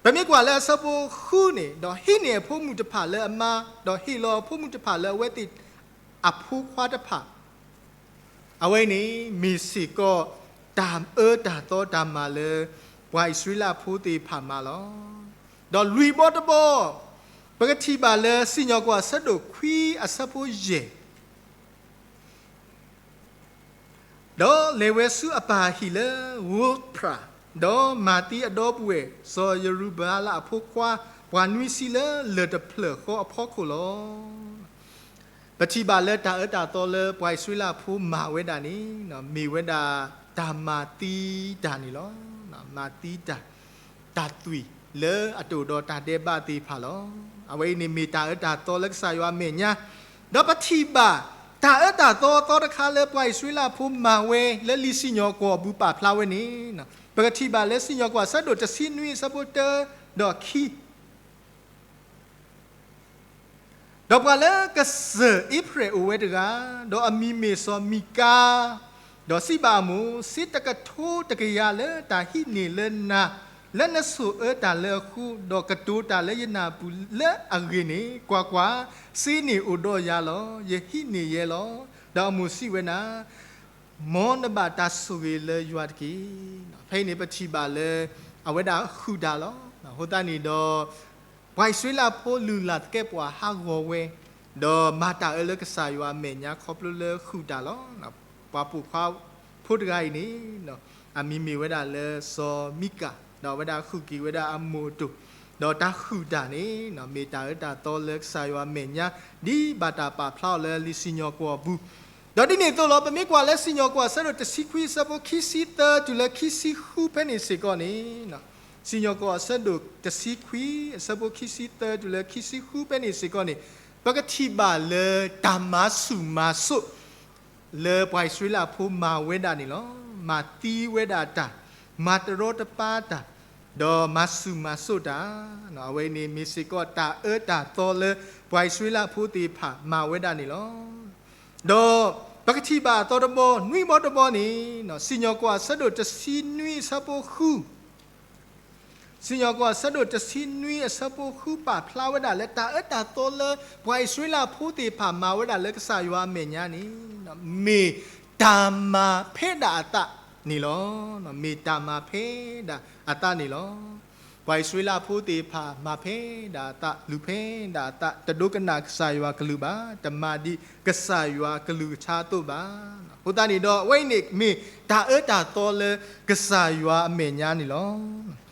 ပမ့ၢ်ကွၢ်လၢအဆၢဖိဃုန့ၣ်, ဒီးဟံးန့ၢ်အဖိမုၣ်တဖၣ်လၢအမါ, ဒီးဟ့ၣ်လီၤအဖိမုၣ်တဖၣ်လၢအဝဲသ့ၣ်အဖိခွါတဖၣ်, အဝဲန့ၣ်မ့ၢ်စ့ၢ်ကီး တၢ်အၢတၢ်သီတၢ်မၤလၢ ပှၤအံၣ်စရ့လးဖိသ့ၣ်တဖၣ်မၤလီၤ. ဒီးလွံၢ်ဘီတဘီ, ပကထံၣ်ဘၣ်လၢစံၣ်ညီၣ်ကွီၢ်အဆၢဒိၣ်ခွံအဆၢဖိယဲၢ် ဒီးလဲၤဝဲဆူအပၢ်အဟံၣ်လၢဧိဖြၢ်, ဒီးမၤသံအဒီပုၢ်ဝဲၢ် စီၤယရူၤဘၤလးအဖိခွါ ပှၤနွံဆံလၢလၢၢ်တဖျၢၣ်ဃီအဖီခိၣ်လီၤ. ပထံၣ်ဘၣ်လၢတၢ်အၢတၢ်သီလၢပှၤအံၣ်စရ့လးဖိမၤဝဲဒၣ်န့ၣ်, မ့ၢ်ဝဲဒၣ်တၢ်မၤသံတၢ်န့ၣ်လီၤ. မၤသံတၢ်, တၢ်သွံၣ်လၢအတအိၣ်ဒီးတၢ်ဒဲးဘးသ့ၣ်တဖၣ်လီၤ. အဝဲအံၤန့ၣ်မ့ၢ်တၢ်အၢတၢ်သီလၢကစၢ်ယွၤအမဲာ်ညါ, ဒီးပထံၣ်ဘၣ် တၢ်အၢတၢ်သီသီတခါလၢပှၤအံၣ်စရ့လးဖိမၤဝဲလၢလံာ်စံၣ်ညီၣ်ကွီၢ်အပူၤပာ်ဖျါဝဲန့ၣ်, ပကထံၣ်ဘၣ်လၢစံၣ်ညီၣ်ကွီၢ်အဆၢဒိၣ်တဆံနွံအဆၢဖိတၢဒီးခံ ဒီးပှၤလၢကစၢၢ်အ့ဖရဲၣ်အိၣ်ဝဲတဂၤ, ဒီးအမံၤမ့ၢ်စီၤမံကၤ, ဒီးစံးဘၣ်အမိၢ်, စ့တကထိတကယၤလၢတၢ်ဟံးန့ၢ်လၢနၤ, လၢနဆိၣ်အၢတၢ်လၢအဃိ, ဒီးကတိၤတၢ်လၢယနၢ်ပူၤလၢအဂ့ၢ်န့ၣ်, ကွၢ်ကွၢ်, စ့န့ၣ်အိၣ်ဒီးယၤလီၤ. ယဟံးန့ၢ်ယဲလီၤ. ဒီးအမိၢ်စံးဝဲဒၣ်, မ်နဘၣ်တၢ်ဆိၣ်ဂ့ၤလၢယွၤတက့ၢ်. ဖဲအံၤန့ၣ်ပထံၣ်ဘၣ်လၢ အဝဲဒၣ်ဃုာ်တၢ်လီၤ. အဃိသတးန့ၣ်ဒီး ပှၤအံၣ်စရ့လးဖိလုၢ်လၢ်သကဲးပဝးဟးဂီၤဝဲ, ဒီးမၤတၢ်အၢလၢကစၢ်ယွၤအမဲာ်ညါခီဖျိလၢဃုာ်တၢ်လီၤ. ပှၤပိာ်ခွါဖိတဂၤအံၤန့ၣ် အမံၤမ့ၢ်ဝဲဒၣ်လၢစီၤမံကၤ, ဒီးအဝဲဒၣ်ဃုာ်က့ၤဝဲဒၣ်အမိၢ်အတိၢ်, ဒီးတၢ်ဃုာ်တၢ်န့ၣ် မ့ၢ်တၢ်အၢတၢ်သီလၢကစၢ်ယွၤအမဲာ်ညါ ဒ်ဘၣ်တၢ်ပာ်ဖျါအီၤလၢလံာ်စံၣ်ညီၣ်ကွီၢ်အပူၤ, ဒီးဒ်န့ၣ်အသိးလီၤ. ပမ့ၢ်ကွၢ်လၢစံၣ်ညီၣ်ကွီၢ်အဆၢဒိၣ်တဆံခွံအဆၢဖိခံဆံသၢတုၤလၢခံဆံဃုဖဲန့ၣ်စ့ၢ်ကီးန့ၣ်, စံၣ်ညီၣ်ကွီၢ်အဆၢဒိၣ်တဆံခွံ အဆၢဖိခံဆံသၢတုၤလၢခံဆံဃုဖဲန့ၣ်စ့ၢ်ကီးန့ၣ်, ပကထံၣ်ဘၣ်လၢတၢ်မၤဆူၣ်မၤစိး လၢပှၤအံၣ်စရ့လးဖိမၤဝဲဒၣ်န့ၣ်လီၤ. မၤသံဝဲဒၣ်တၢ်, မၤတရီတပါတၢ်, ဒီးမၤဆူၣ်မၤစိးတၢ်, အဝဲန့ၣ်မ့ၢ်စ့ၢ်ကီးတၢ်အၢတၢ်သီလၢပှၤအံၣ်စရ့လးဖိသ့ၣ်တဖၣ်မၤဝဲဒၣ်န့ၣ်လီၤ. ဒီးပကထံၣ်ဘၣ်အသီတဘီ နွံဘီတဘီန့ၣ်, စံၣ်ညီၣ်ကွီၢ်အဆၢဒိၣ်တဆံနွံအဆၢဖိဃု စံၣ်ညီၣ်ကွီၢ်အဆၢဒိၣ်တဆံနွံအဆၢဖိဃုပာ်ဖျါဝဲဒၣ်လၢတၢ်အၢတၢ်သီလၢပှၤအံၣ်စရ့လးဖိသ့ၣ်တဖၣ်မၤဝဲဒၣ်လၢကစၢ်ယွၤအမဲာ်ညါန့ၣ်, မ့ၢ်တၢ်မၤဖဲဒၣ်အသးန့ၣ်လီၤ. မ့ၢ်တၢ်မၤဖဲဒၣ်အသးန့ၣ်လီၤ. ပှၤအံၣ်စရ့လးဖိသ့ၣ်တဖၣ်မၤဖဲဒၣ်အသး လုၢ်ဖဲဒၣ်အသး တဒိကနၣ်ကစၢ်ယွၤကလုၢ်ဘၣ်, တမၤဒ်ကစၢ်ယွၤကလုၢ်ကထါအသိးဘၣ်. အဃိသတးန့ၣ်ဒီး အဝဲအံၤန့ၣ်မ့ၢ်တၢ်အၢတၢ်သီလၢကစၢ်ယွၤအမဲာ်ညါန့ၣ်လီၤ.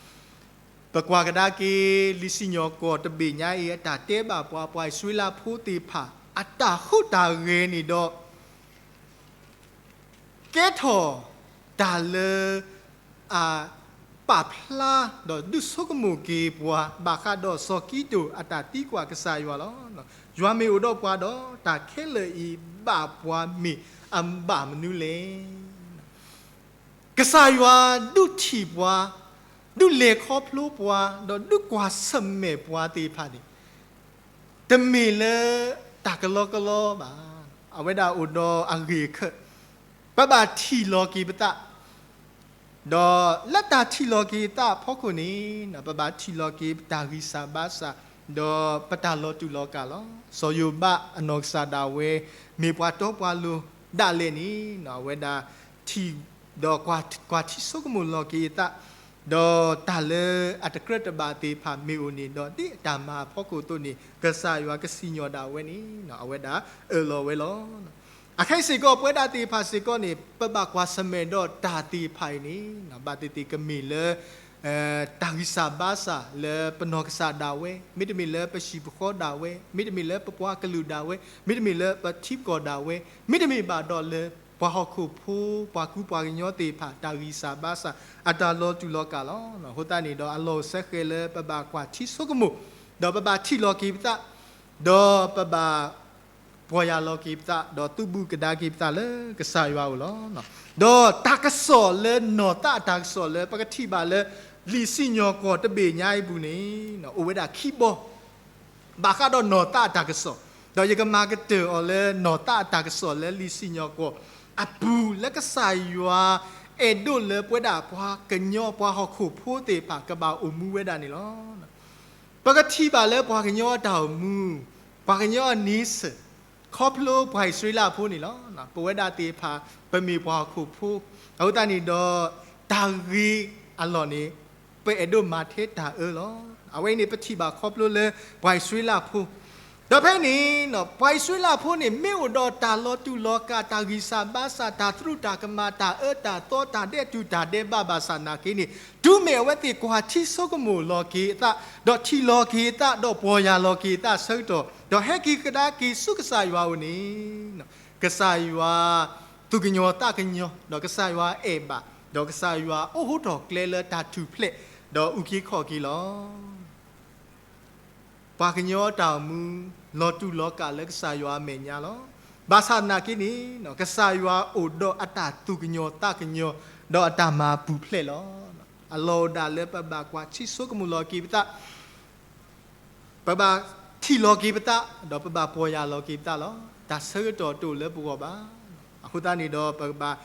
ပကွၢ်ကဒါက့ၤ လံာ်စံၣ်ညီၣ်ကွီၢ်တဘ့ၣ်ညါအံၤ အတၢ်တဲဘၣ်ပှၤ ပှၤအံၣ်စရ့လးဖိသ့ၣ်တဖၣ် အတၢ်ဟူးတၢ်ဂဲၤန့ၣ်ဒီး ကဲထီၣ်တၢ်လၢ အပာ်ဖျါ ဒီးဒုးဆိကမိၣ်က့ၤပှၤ ဘၣ်ဃးဒီးစီၤကံးတိၣ်အတၢ်သံကွၢ်ကစၢ်ယွၤလီၤ. ယွၤမ့ၢ်အိၣ်ဒီးပှၤဒီး တၢ်ခဲလၢာ်အံၤဘၣ်ပှၤမ့ၢ်အဘၣ်မနုၤလဲၣ်. ကစၢ်ယွၤဒုးထံၣ်ပှၤ, ဒုးလဲၤခီဖျိပှၤ, ဒီးဒုးကွၢ်ဆၢၣ်မဲာ်ပှၤသ့ၣ်တဖၣ်န့ၣ် တမ့ၢ်လၢတၢ်ကလီကလီဘၣ်. အဝဲဒၣ်အိၣ်ဒီးအဂ့ၢ်အခၢၣ်, ပဘၣ်ထံၣ်လီၤက့ၤပသး, ဒီးလၢတၢ်ထံၣ်လီၤက့ၤသးအဖီခိၣ်န့ၣ် ပဘၣ်ထံၣ်လီၤက့ၤပတၢ်ဂံၢ်စၢ်ဘါစၢ်, ဒီးပတၢ်လီၤတူာ်လီၤကာ်လီၤ. စီၤယိၤဘးအနီၢ်ကစၢ်ဒၣ်ဝဲ မ့ၢ်ပှၤတီပှၤလိၤဒၣ်လဲာ်န့ၣ် အဝဲဒၣ်ထံၣ် ဒီးကွၢ်ထံဆိကမိၣ်လီၤက့ၤအသး, ဒီးတၢ်လၢအတကြၢးတဘၣ်သ့ၣ်တဖၣ်မ့ၢ်အိၣ်န့ၣ်ဒီး ဒ်အတၢ်မၤအဖီခိၣ်အသိးန့ၣ် ကစၢ်ယွၤကစံၣ်ညီၣ်ဒၣ်ဝဲန့ၣ် အဝဲဒၣ်အၢၣ်လီၤဝဲလီၤ. အခဲအံၤစ့ၢ်ကီး ပဝဲဒၣ်သ့ၣ်တဖၣ်စ့ၢ်ကီးန့ၣ် ပဘၣ်ကွၢ်ဆၢၣ်မဲာ်ဒီးတၢ်သ့ၣ်တဖၣ်အံၤန့ၣ် ဘၣ်သ့ၣ်သ့ၣ်ကမ့ၢ်လၢ တၢ်ဂံၢ်စၢ်ဘါစၢ်လၢပနီၢ်ကစၢ်ဒၣ်ဝဲ, မ့တမ့ၢ်လၢပဟံၣ်ပဃီဒၣ်ဝဲ, မ့တမ့ၢ်လၢပပှၤကလုာ်ဒၣ်ဝဲ, မ့တမ့ၢ်လၢပထံပကီၢ်ဒၣ်ဝဲ, မ့တမ့ၢ်ဘၣ်ဒီးလၢ ပှၤဟီၣ်ခိၣ်ဖိ ပှၤကူပှၤကညီသ့ၣ်တဖၣ် တၢ်ဂံၢ်စၢ်ဘါစၢ် အတၢ်လီၤတူာ်လီၤကာ်လီၤ. အဃိသတးန့ၣ်ဒီး အလီၢ်အိၣ်စဲဃဲးလၢပဘၣ်ကွၢ်ထံဆိကမိၣ်, ဒီးပဘၣ်ထံၣ်လီၤက့ၤပသး, ဒီးပဘၣ် ပီၢ်ယၢ်လီၤက့ၤပသး ဒီးသုးဘူးကဒါက့ၤပသးလၢကစၢ်ယွၤအအိၣ်လီၤ. ဒီးတၢ်ကစီၣ်လၢနီၢ်သးအတၢ်ကစီၣ်လၢပကထံၣ်ဘၣ်လၢ လံာ်စံၣ်ညီၣ်ကွီၢ်တဘ့ၣ်ညါအံၤအပူၤန့ၣ် အိၣ်ဝဲဒၣ်ခံဘီ ဘၣ်ဃးဒီးနီၢ်သးအတၢ်ကစီၣ်, ဒီးယကမၤကတၢၢ်အီၤလၢနီၢ်သးအတၢ်ကစီၣ်လၢလံာ်စံၣ်ညီၣ်ကွီၢ်အပူၤ လၢကစၢ်ယွၤအဲၣ်ဒိးလၢပဝဲဒၣ်ပှၤကညီပှၤဟီၣ်ခိၣ်ဖိသ့ၣ်တဖၣ်ကဘၣ်အိၣ်မူဝဲဒၣ်န့ၣ်လီၤ. ပကထံၣ်ဘၣ်လၢပှၤကညီအတၢ်အိၣ်မူ, ပှၤကညီအန့ဆၢၣ်, ခီဖျိပှၤအံၣ်စရ့လးဖိန့ၣ်လီၤ. ပဝဲဒၣ်သ့ၣ်တဖၣ် ပမ့ၢ်ပှၤဟီၣ်ခိၣ်ဖိ, အဃိသတးန့ၣ်ဒီး တၢ်ဂ့ၤအလီၢ်န့ၣ် ပအဲၣ်ဒိးမၤထဲတၢ်အၢလီၤ. အဝဲအံၤန့ၣ် ပထံၣ်ဘၣ်ခီဖျိလၢပှၤအံၣ်စရ့လးဖိ, ဒီးဖဲန့ၣ် ပှၤအံၣ်စရ့လးဖိန့ၣ် မ့ၢ်အိၣ်ဒီးတၢ်လီၤတူာ်လီၤကာ် တၢ်ဂံၢ်စၢ်ဘါစၢ် တၢ်သရူးတၢ်ကမၣ် တၢ်အၢတၢ်သီ တၢ်ဒဲးတူၢ်တၢ်ဒဲးဘးဘၣ်ဆၣ်နာ်က့န့ၣ် တုၤမ့ၢ်အဝဲသ့ၣ်ကွၢ်ထံဆိကမိၣ်လီၤက့ၤအသး, ဒီးထံၣ်လီၤက့ၤအသး ဒီးပီၢ်ယၢ်လီၤက့ၤအသးအဆၢကတီၢ်, ဒီးဟဲက့ၤကဒါက့ၤဆူကစၢ်ယွၤအအိၣ်န့ၣ် ကစၢ်ယွၤသူၣ်ကညီၤသးကညီၤ, ဒီးကစၢ်ယွၤအဲၣ်ဘၣ်, ဒီးကစၢ်ယွၤအိၣ်ဟူထီၣ်ကျဲလၢတၢ်ထူၣ်ဖျဲး ဒီးအုၣ်က့ၤခီၣ်က့ၤလီၤ. ပှၤကညီအတၢ်အိၣ်မူ လီၤတူာ်လီၤကာ်လၢကစၢ်ယွၤအမဲာ်ညါလီၤ. ဘၣ်ဆၣ်နာ်က့န့ၣ် ကစၢ်ယွၤအိၣ်ဒီးအတၢ်သူၣ်ကညီၤသးကညီၤ ဒီးအတၢ်မၤပူၤဖျဲးလီၤ. အလီၢ်အိၣ်ဒၣ်လၢပဘၣ်ကွၢ်ထံဆိကမိၣ်လီၤက့ၤပသး, ပဘၣ်ထံၣ်လီၤက့ၤပသး, ဒီးပဘၣ်ပီၢ်ယၢ်လီၤက့ၤပသးလီၤ. တၢ်ဆၢကတီၢ်တအိၣ်လၢပဂီၢ်ဘၣ်. အဃိသတးန့ၣ်ဒီး ပကဘၣ်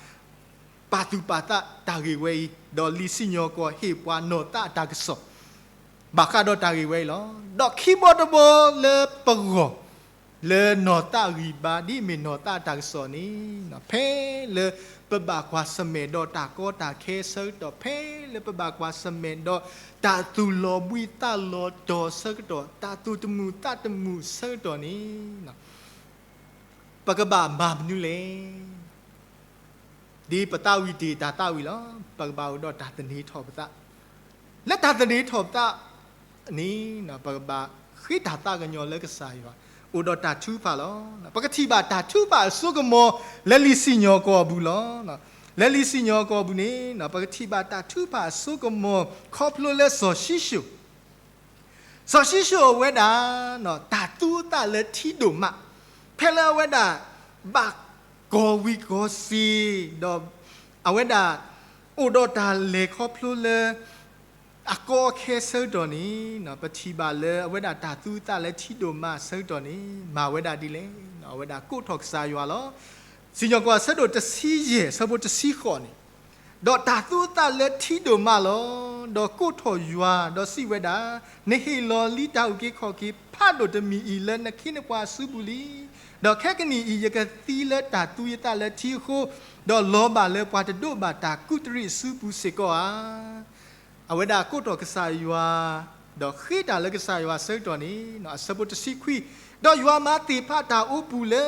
ပာ်သူၣ်ပာ်သးတၢ်ဂ့ၢ်ဝဲအံၤ, ဒီးလံာ်စံၣ်ညီၣ်ကွီၢ်ဟ့ၣ်ပှၤနီၢ်သးအတၢ်ကစီၣ် ဘၣ်ဃးဒီးတၢ်ဂ့ၢ်ဝဲအံၤလီၤ. ဒီးခံဘီတဘီလၢပဂီၢ် လၢနီၢ်သးဂံၢ်ဘါ ဒ်အမ့ၢ်နီၢ်သးအတၢ်ကစီၣ်န့ၣ် ဖဲလၢ ပဘၣ်ကွၢ်ဆၢၣ်မဲာ်ဒီးတၢ်ကီတၢ်ခဲဆၢကတီၢ် ဖဲလၢပဘၣ်ကွၢ်ဆၢၣ်မဲာ်ဒီးတၢ်သူၣ်လီၤဘှံးသးလီၤတီၤဆၢကတီၢ်, တၢ်သူၣ်တမုာ်သးတမုာ်ဆၢကတီၢ်န့ၣ် ပကဘၣ်မၤမနုၤလဲၣ်. ဒ်ပသးဝံၣ်တ့ၢ်တၢ်သးဝံၣ်လီၤ. ပကဘၣ်အိၣ်ဒီးတၢ်သန့ၤထီၣ်ပသး, လၢတၢ်သန့ၤထီၣ်ပသးန့ၣ် ပကဘၣ်ဃ့တၢ်သးကညီၤလၢကစၢ်ယွၤ, အိၣ်ဒီးတၢ်ထုကဖၣ်လီၤ. ပကထံၣ်ဘၣ်တၢ်ထုကဖၣ်အစိကမီၤ လၢလံာ်စံၣ်ညီၣ်ကွီၢ်ပူၤလီၤ. လၢလံာ်စံၣ်ညီၣ်ကွီၢ်ပူၤန့ၣ် ပကထံၣ်ဘၣ်တၢ်ထုကဖၣ်အစိကမီၤ ခီဖျိလၢစီၤၡံၣ်ၡိၣ် စီၤၡံၣ်ၡိၣ်အဝဲဒၣ် တၢ်သူအသးလၢထံဒိၣ်မး, ဖဲလၢအဝဲဒၣ် ဘၣ်ကီၤဝံၤကီၤစ့ၤ ဒီးအဝဲဒၣ် အိၣ်ဒီးတၢ်လဲၤခီဖျိလၢ အကီအခဲဆၢကတီၢ်န့ၣ် ပထံၣ်ဘၣ်လၢအဝဲဒၣ်တၢ်သူအသးလၢထံဒိၣ်မးဆၢကတီၢ်န့ၣ် မၤဝဲဒၣ်ဒ်လဲၣ်. အဝဲဒၣ်ကိးထီၣ်ကစၢ်ယွၤလီၤ. စံၣ်ညီၣ်ကွီၢ်အဆၢဒိၣ်တဆံယဲၢ် အဆၢဖိတဆံဃိးန့ၣ်, ဒီးတၢ်သူအသးလၢထံဒိၣ်မးလီၤ. ဒီးကိးထီၣ်ယွၤ ဒီးစံးဝဲဒၣ်, နဟ့ၣ်လီၤလံတၢ်အုၣ်က့ၤခီၣ်က့ၤဖးဒိၣ်တမံၤအံၤလၢနခ့နပှၤအစုပူၤလံ. ဒီးခဲကနံၣ်အံၤ ယကသံလၢတၢ်သူယသးလၢထံအဃိ, ဒီးလီၤဘၣ်လၢပှၤတဒိးဘၣ်တၢ်ကူးတရံးအစုပူၤစ့ၢ်ကီးဧါ. အဝဲဒၣ်ကိးထီၣ်ကစၢ်ယွၤ, ဒီးဃ့တၢ်လၢကစၢ်ယွၤဆၢကတီၢ်န့ၣ် အဆၢဖိတဆံခွံ, ဒီးယွၤမၤသ့ၣ်ဖးတၢ်အိပူၤလၢ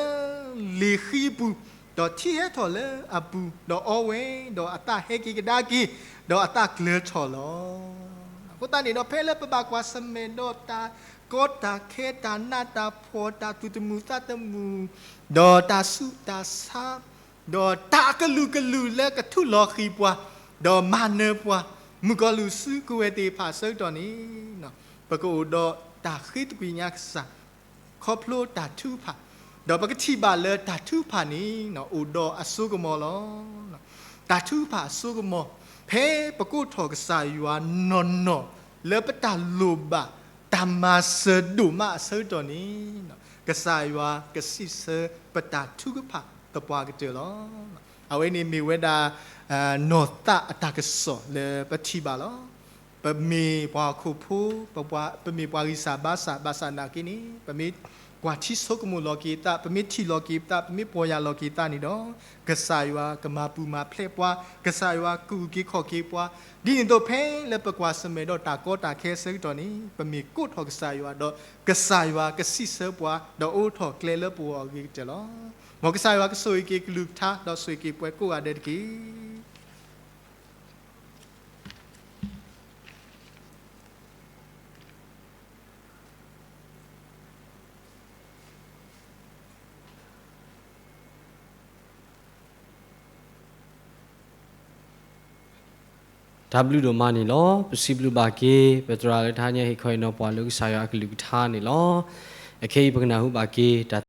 လ့ၣ်ဃံအပူၤ, ဒီးထံဟဲထီၣ်လၢအပူၤ, ဒီးအီဝဲ, ဒီးအသးဟဲက့ၤကဒါက့ၤ, ဒီးအသးကျၢၤထီၣ်လီၤ. အဃိသတးန့ၣ်ဒီး ဖဲလၢပဘၣ်ကွၢ်ဆၢၣ်မဲာ်ဒီးတၢ်ကီတၢ်ခဲ တၢ်နးတၢ်ဖှီၣ် တၢ်သူၣ်တမုာ်သးတမုာ်, ဒီးတၢ်ဆူးတၢ်ဆါ ဒီးတၢ်အကလုာ်ကလုာ်လၢကထူၣ်လီၤဃံၤပှၤ, ဒီးမၤနၢၤပှၤ, မုၣ်ကီၤလံၢ်စုကဝဲၤသ့ၣ်တဖၣ်ဆၢကတီၢ်န့ၣ်, ပကအိၣ်ဒီးတၢ်ဃ့သကွံာ်ညါကစၢ်, ခီဖျိတၢ်ထုကဖၣ်, ဒီးပကထံၣ်ဘၣ်လၢတၢ်ထုကဖၣ်န့ၣ် အိၣ်ဒီးအစိကမီၤလီၤ. တၢ်ထုကဖၣ်အစိကမီၤ, ဖဲပကိးထီၣ်ကစၢ်ယွၤနီၢ်နီၢ်လၢပတၢ်လိၣ်ဘၣ် တၢ်မၤစၢၤဒိၣ်မးအဆၢကတီၢ်န့ၣ်, ကစၢ်ယွၤကစံးဆၢပတၢ်ထုကဖၣ်သပှၢ်ကတၢၢ်လီၤ. အဝဲန့ၣ်မ့ၢ်ဝဲဒၣ် နီၢ်သးအတၢ်ကစီၣ်လၢပထံၣ်ဘၣ်လီၤ. ပမ့ၢ်ပှၤဟီၣ်ခိၣ်ဖိ, ပမ့ၢ်ပှၤဂံၢ်စၢ်ဘါစၢ် ဘၣ်ဆၣ်နာ်က့န့ၣ် ပမ့ၢ်ကွၢ်ထံဆိကမိၣ်လီၤက့ၤသး, ပမ့ၢ်ထံၣ်လီၤက့ၤပသး, ပမ့ၢ်ပီၢ်ယၢ်လီၤက့ၤသးန့ၣ်ဒီး ကစၢ်ယွၤကမၤပူၤမၤဖျဲးပှၤ, ကစၢ်ယွၤကအုၣ်က့ၤခီၣ်က့ၤပှၤ, ဒ်န့ၣ်အသိးဖဲလၢပကွၢ်ဆၢၣ်မဲာ်ဒီးတၢ်ကီတၢ်ခဲဆၢကတီၢ်န့ၣ် ပမ့ၢ်ကိးထီၣ်ကစၢ်ယွၤဒီး ကစၢ်ယွၤကစံးဆၢပှၤ ဒီးအိးထီၣ်ကျဲလၢပဂီၢ်အဂ့ၤကတၢၢ်လီၤ. မ်ကစၢ်ယွၤကဆိၣ်ဂ့ၤက့ၤကလုၢ်ကထါ ဒီးဆိၣ်ဂ့ၤက့ၤပှၤကိးဂၤဒဲးတက့ၢ်. တၢ်ဘျုးဒိၣ်မးန့ၣ်လီၤ. ပစံးဘျုးဘၣ်က့ၤ ပသရၣ်လၢတဟါညါဟ့ၣ်ခီဟ့ၣ်နီၤပှၤလၢကစၢ်ယွၤအကလုၢ်ကထါန့ၣ်လီၤ. အခဲအံၤပကနၢ်ဟူဘၣ်က့ၤ တၢ်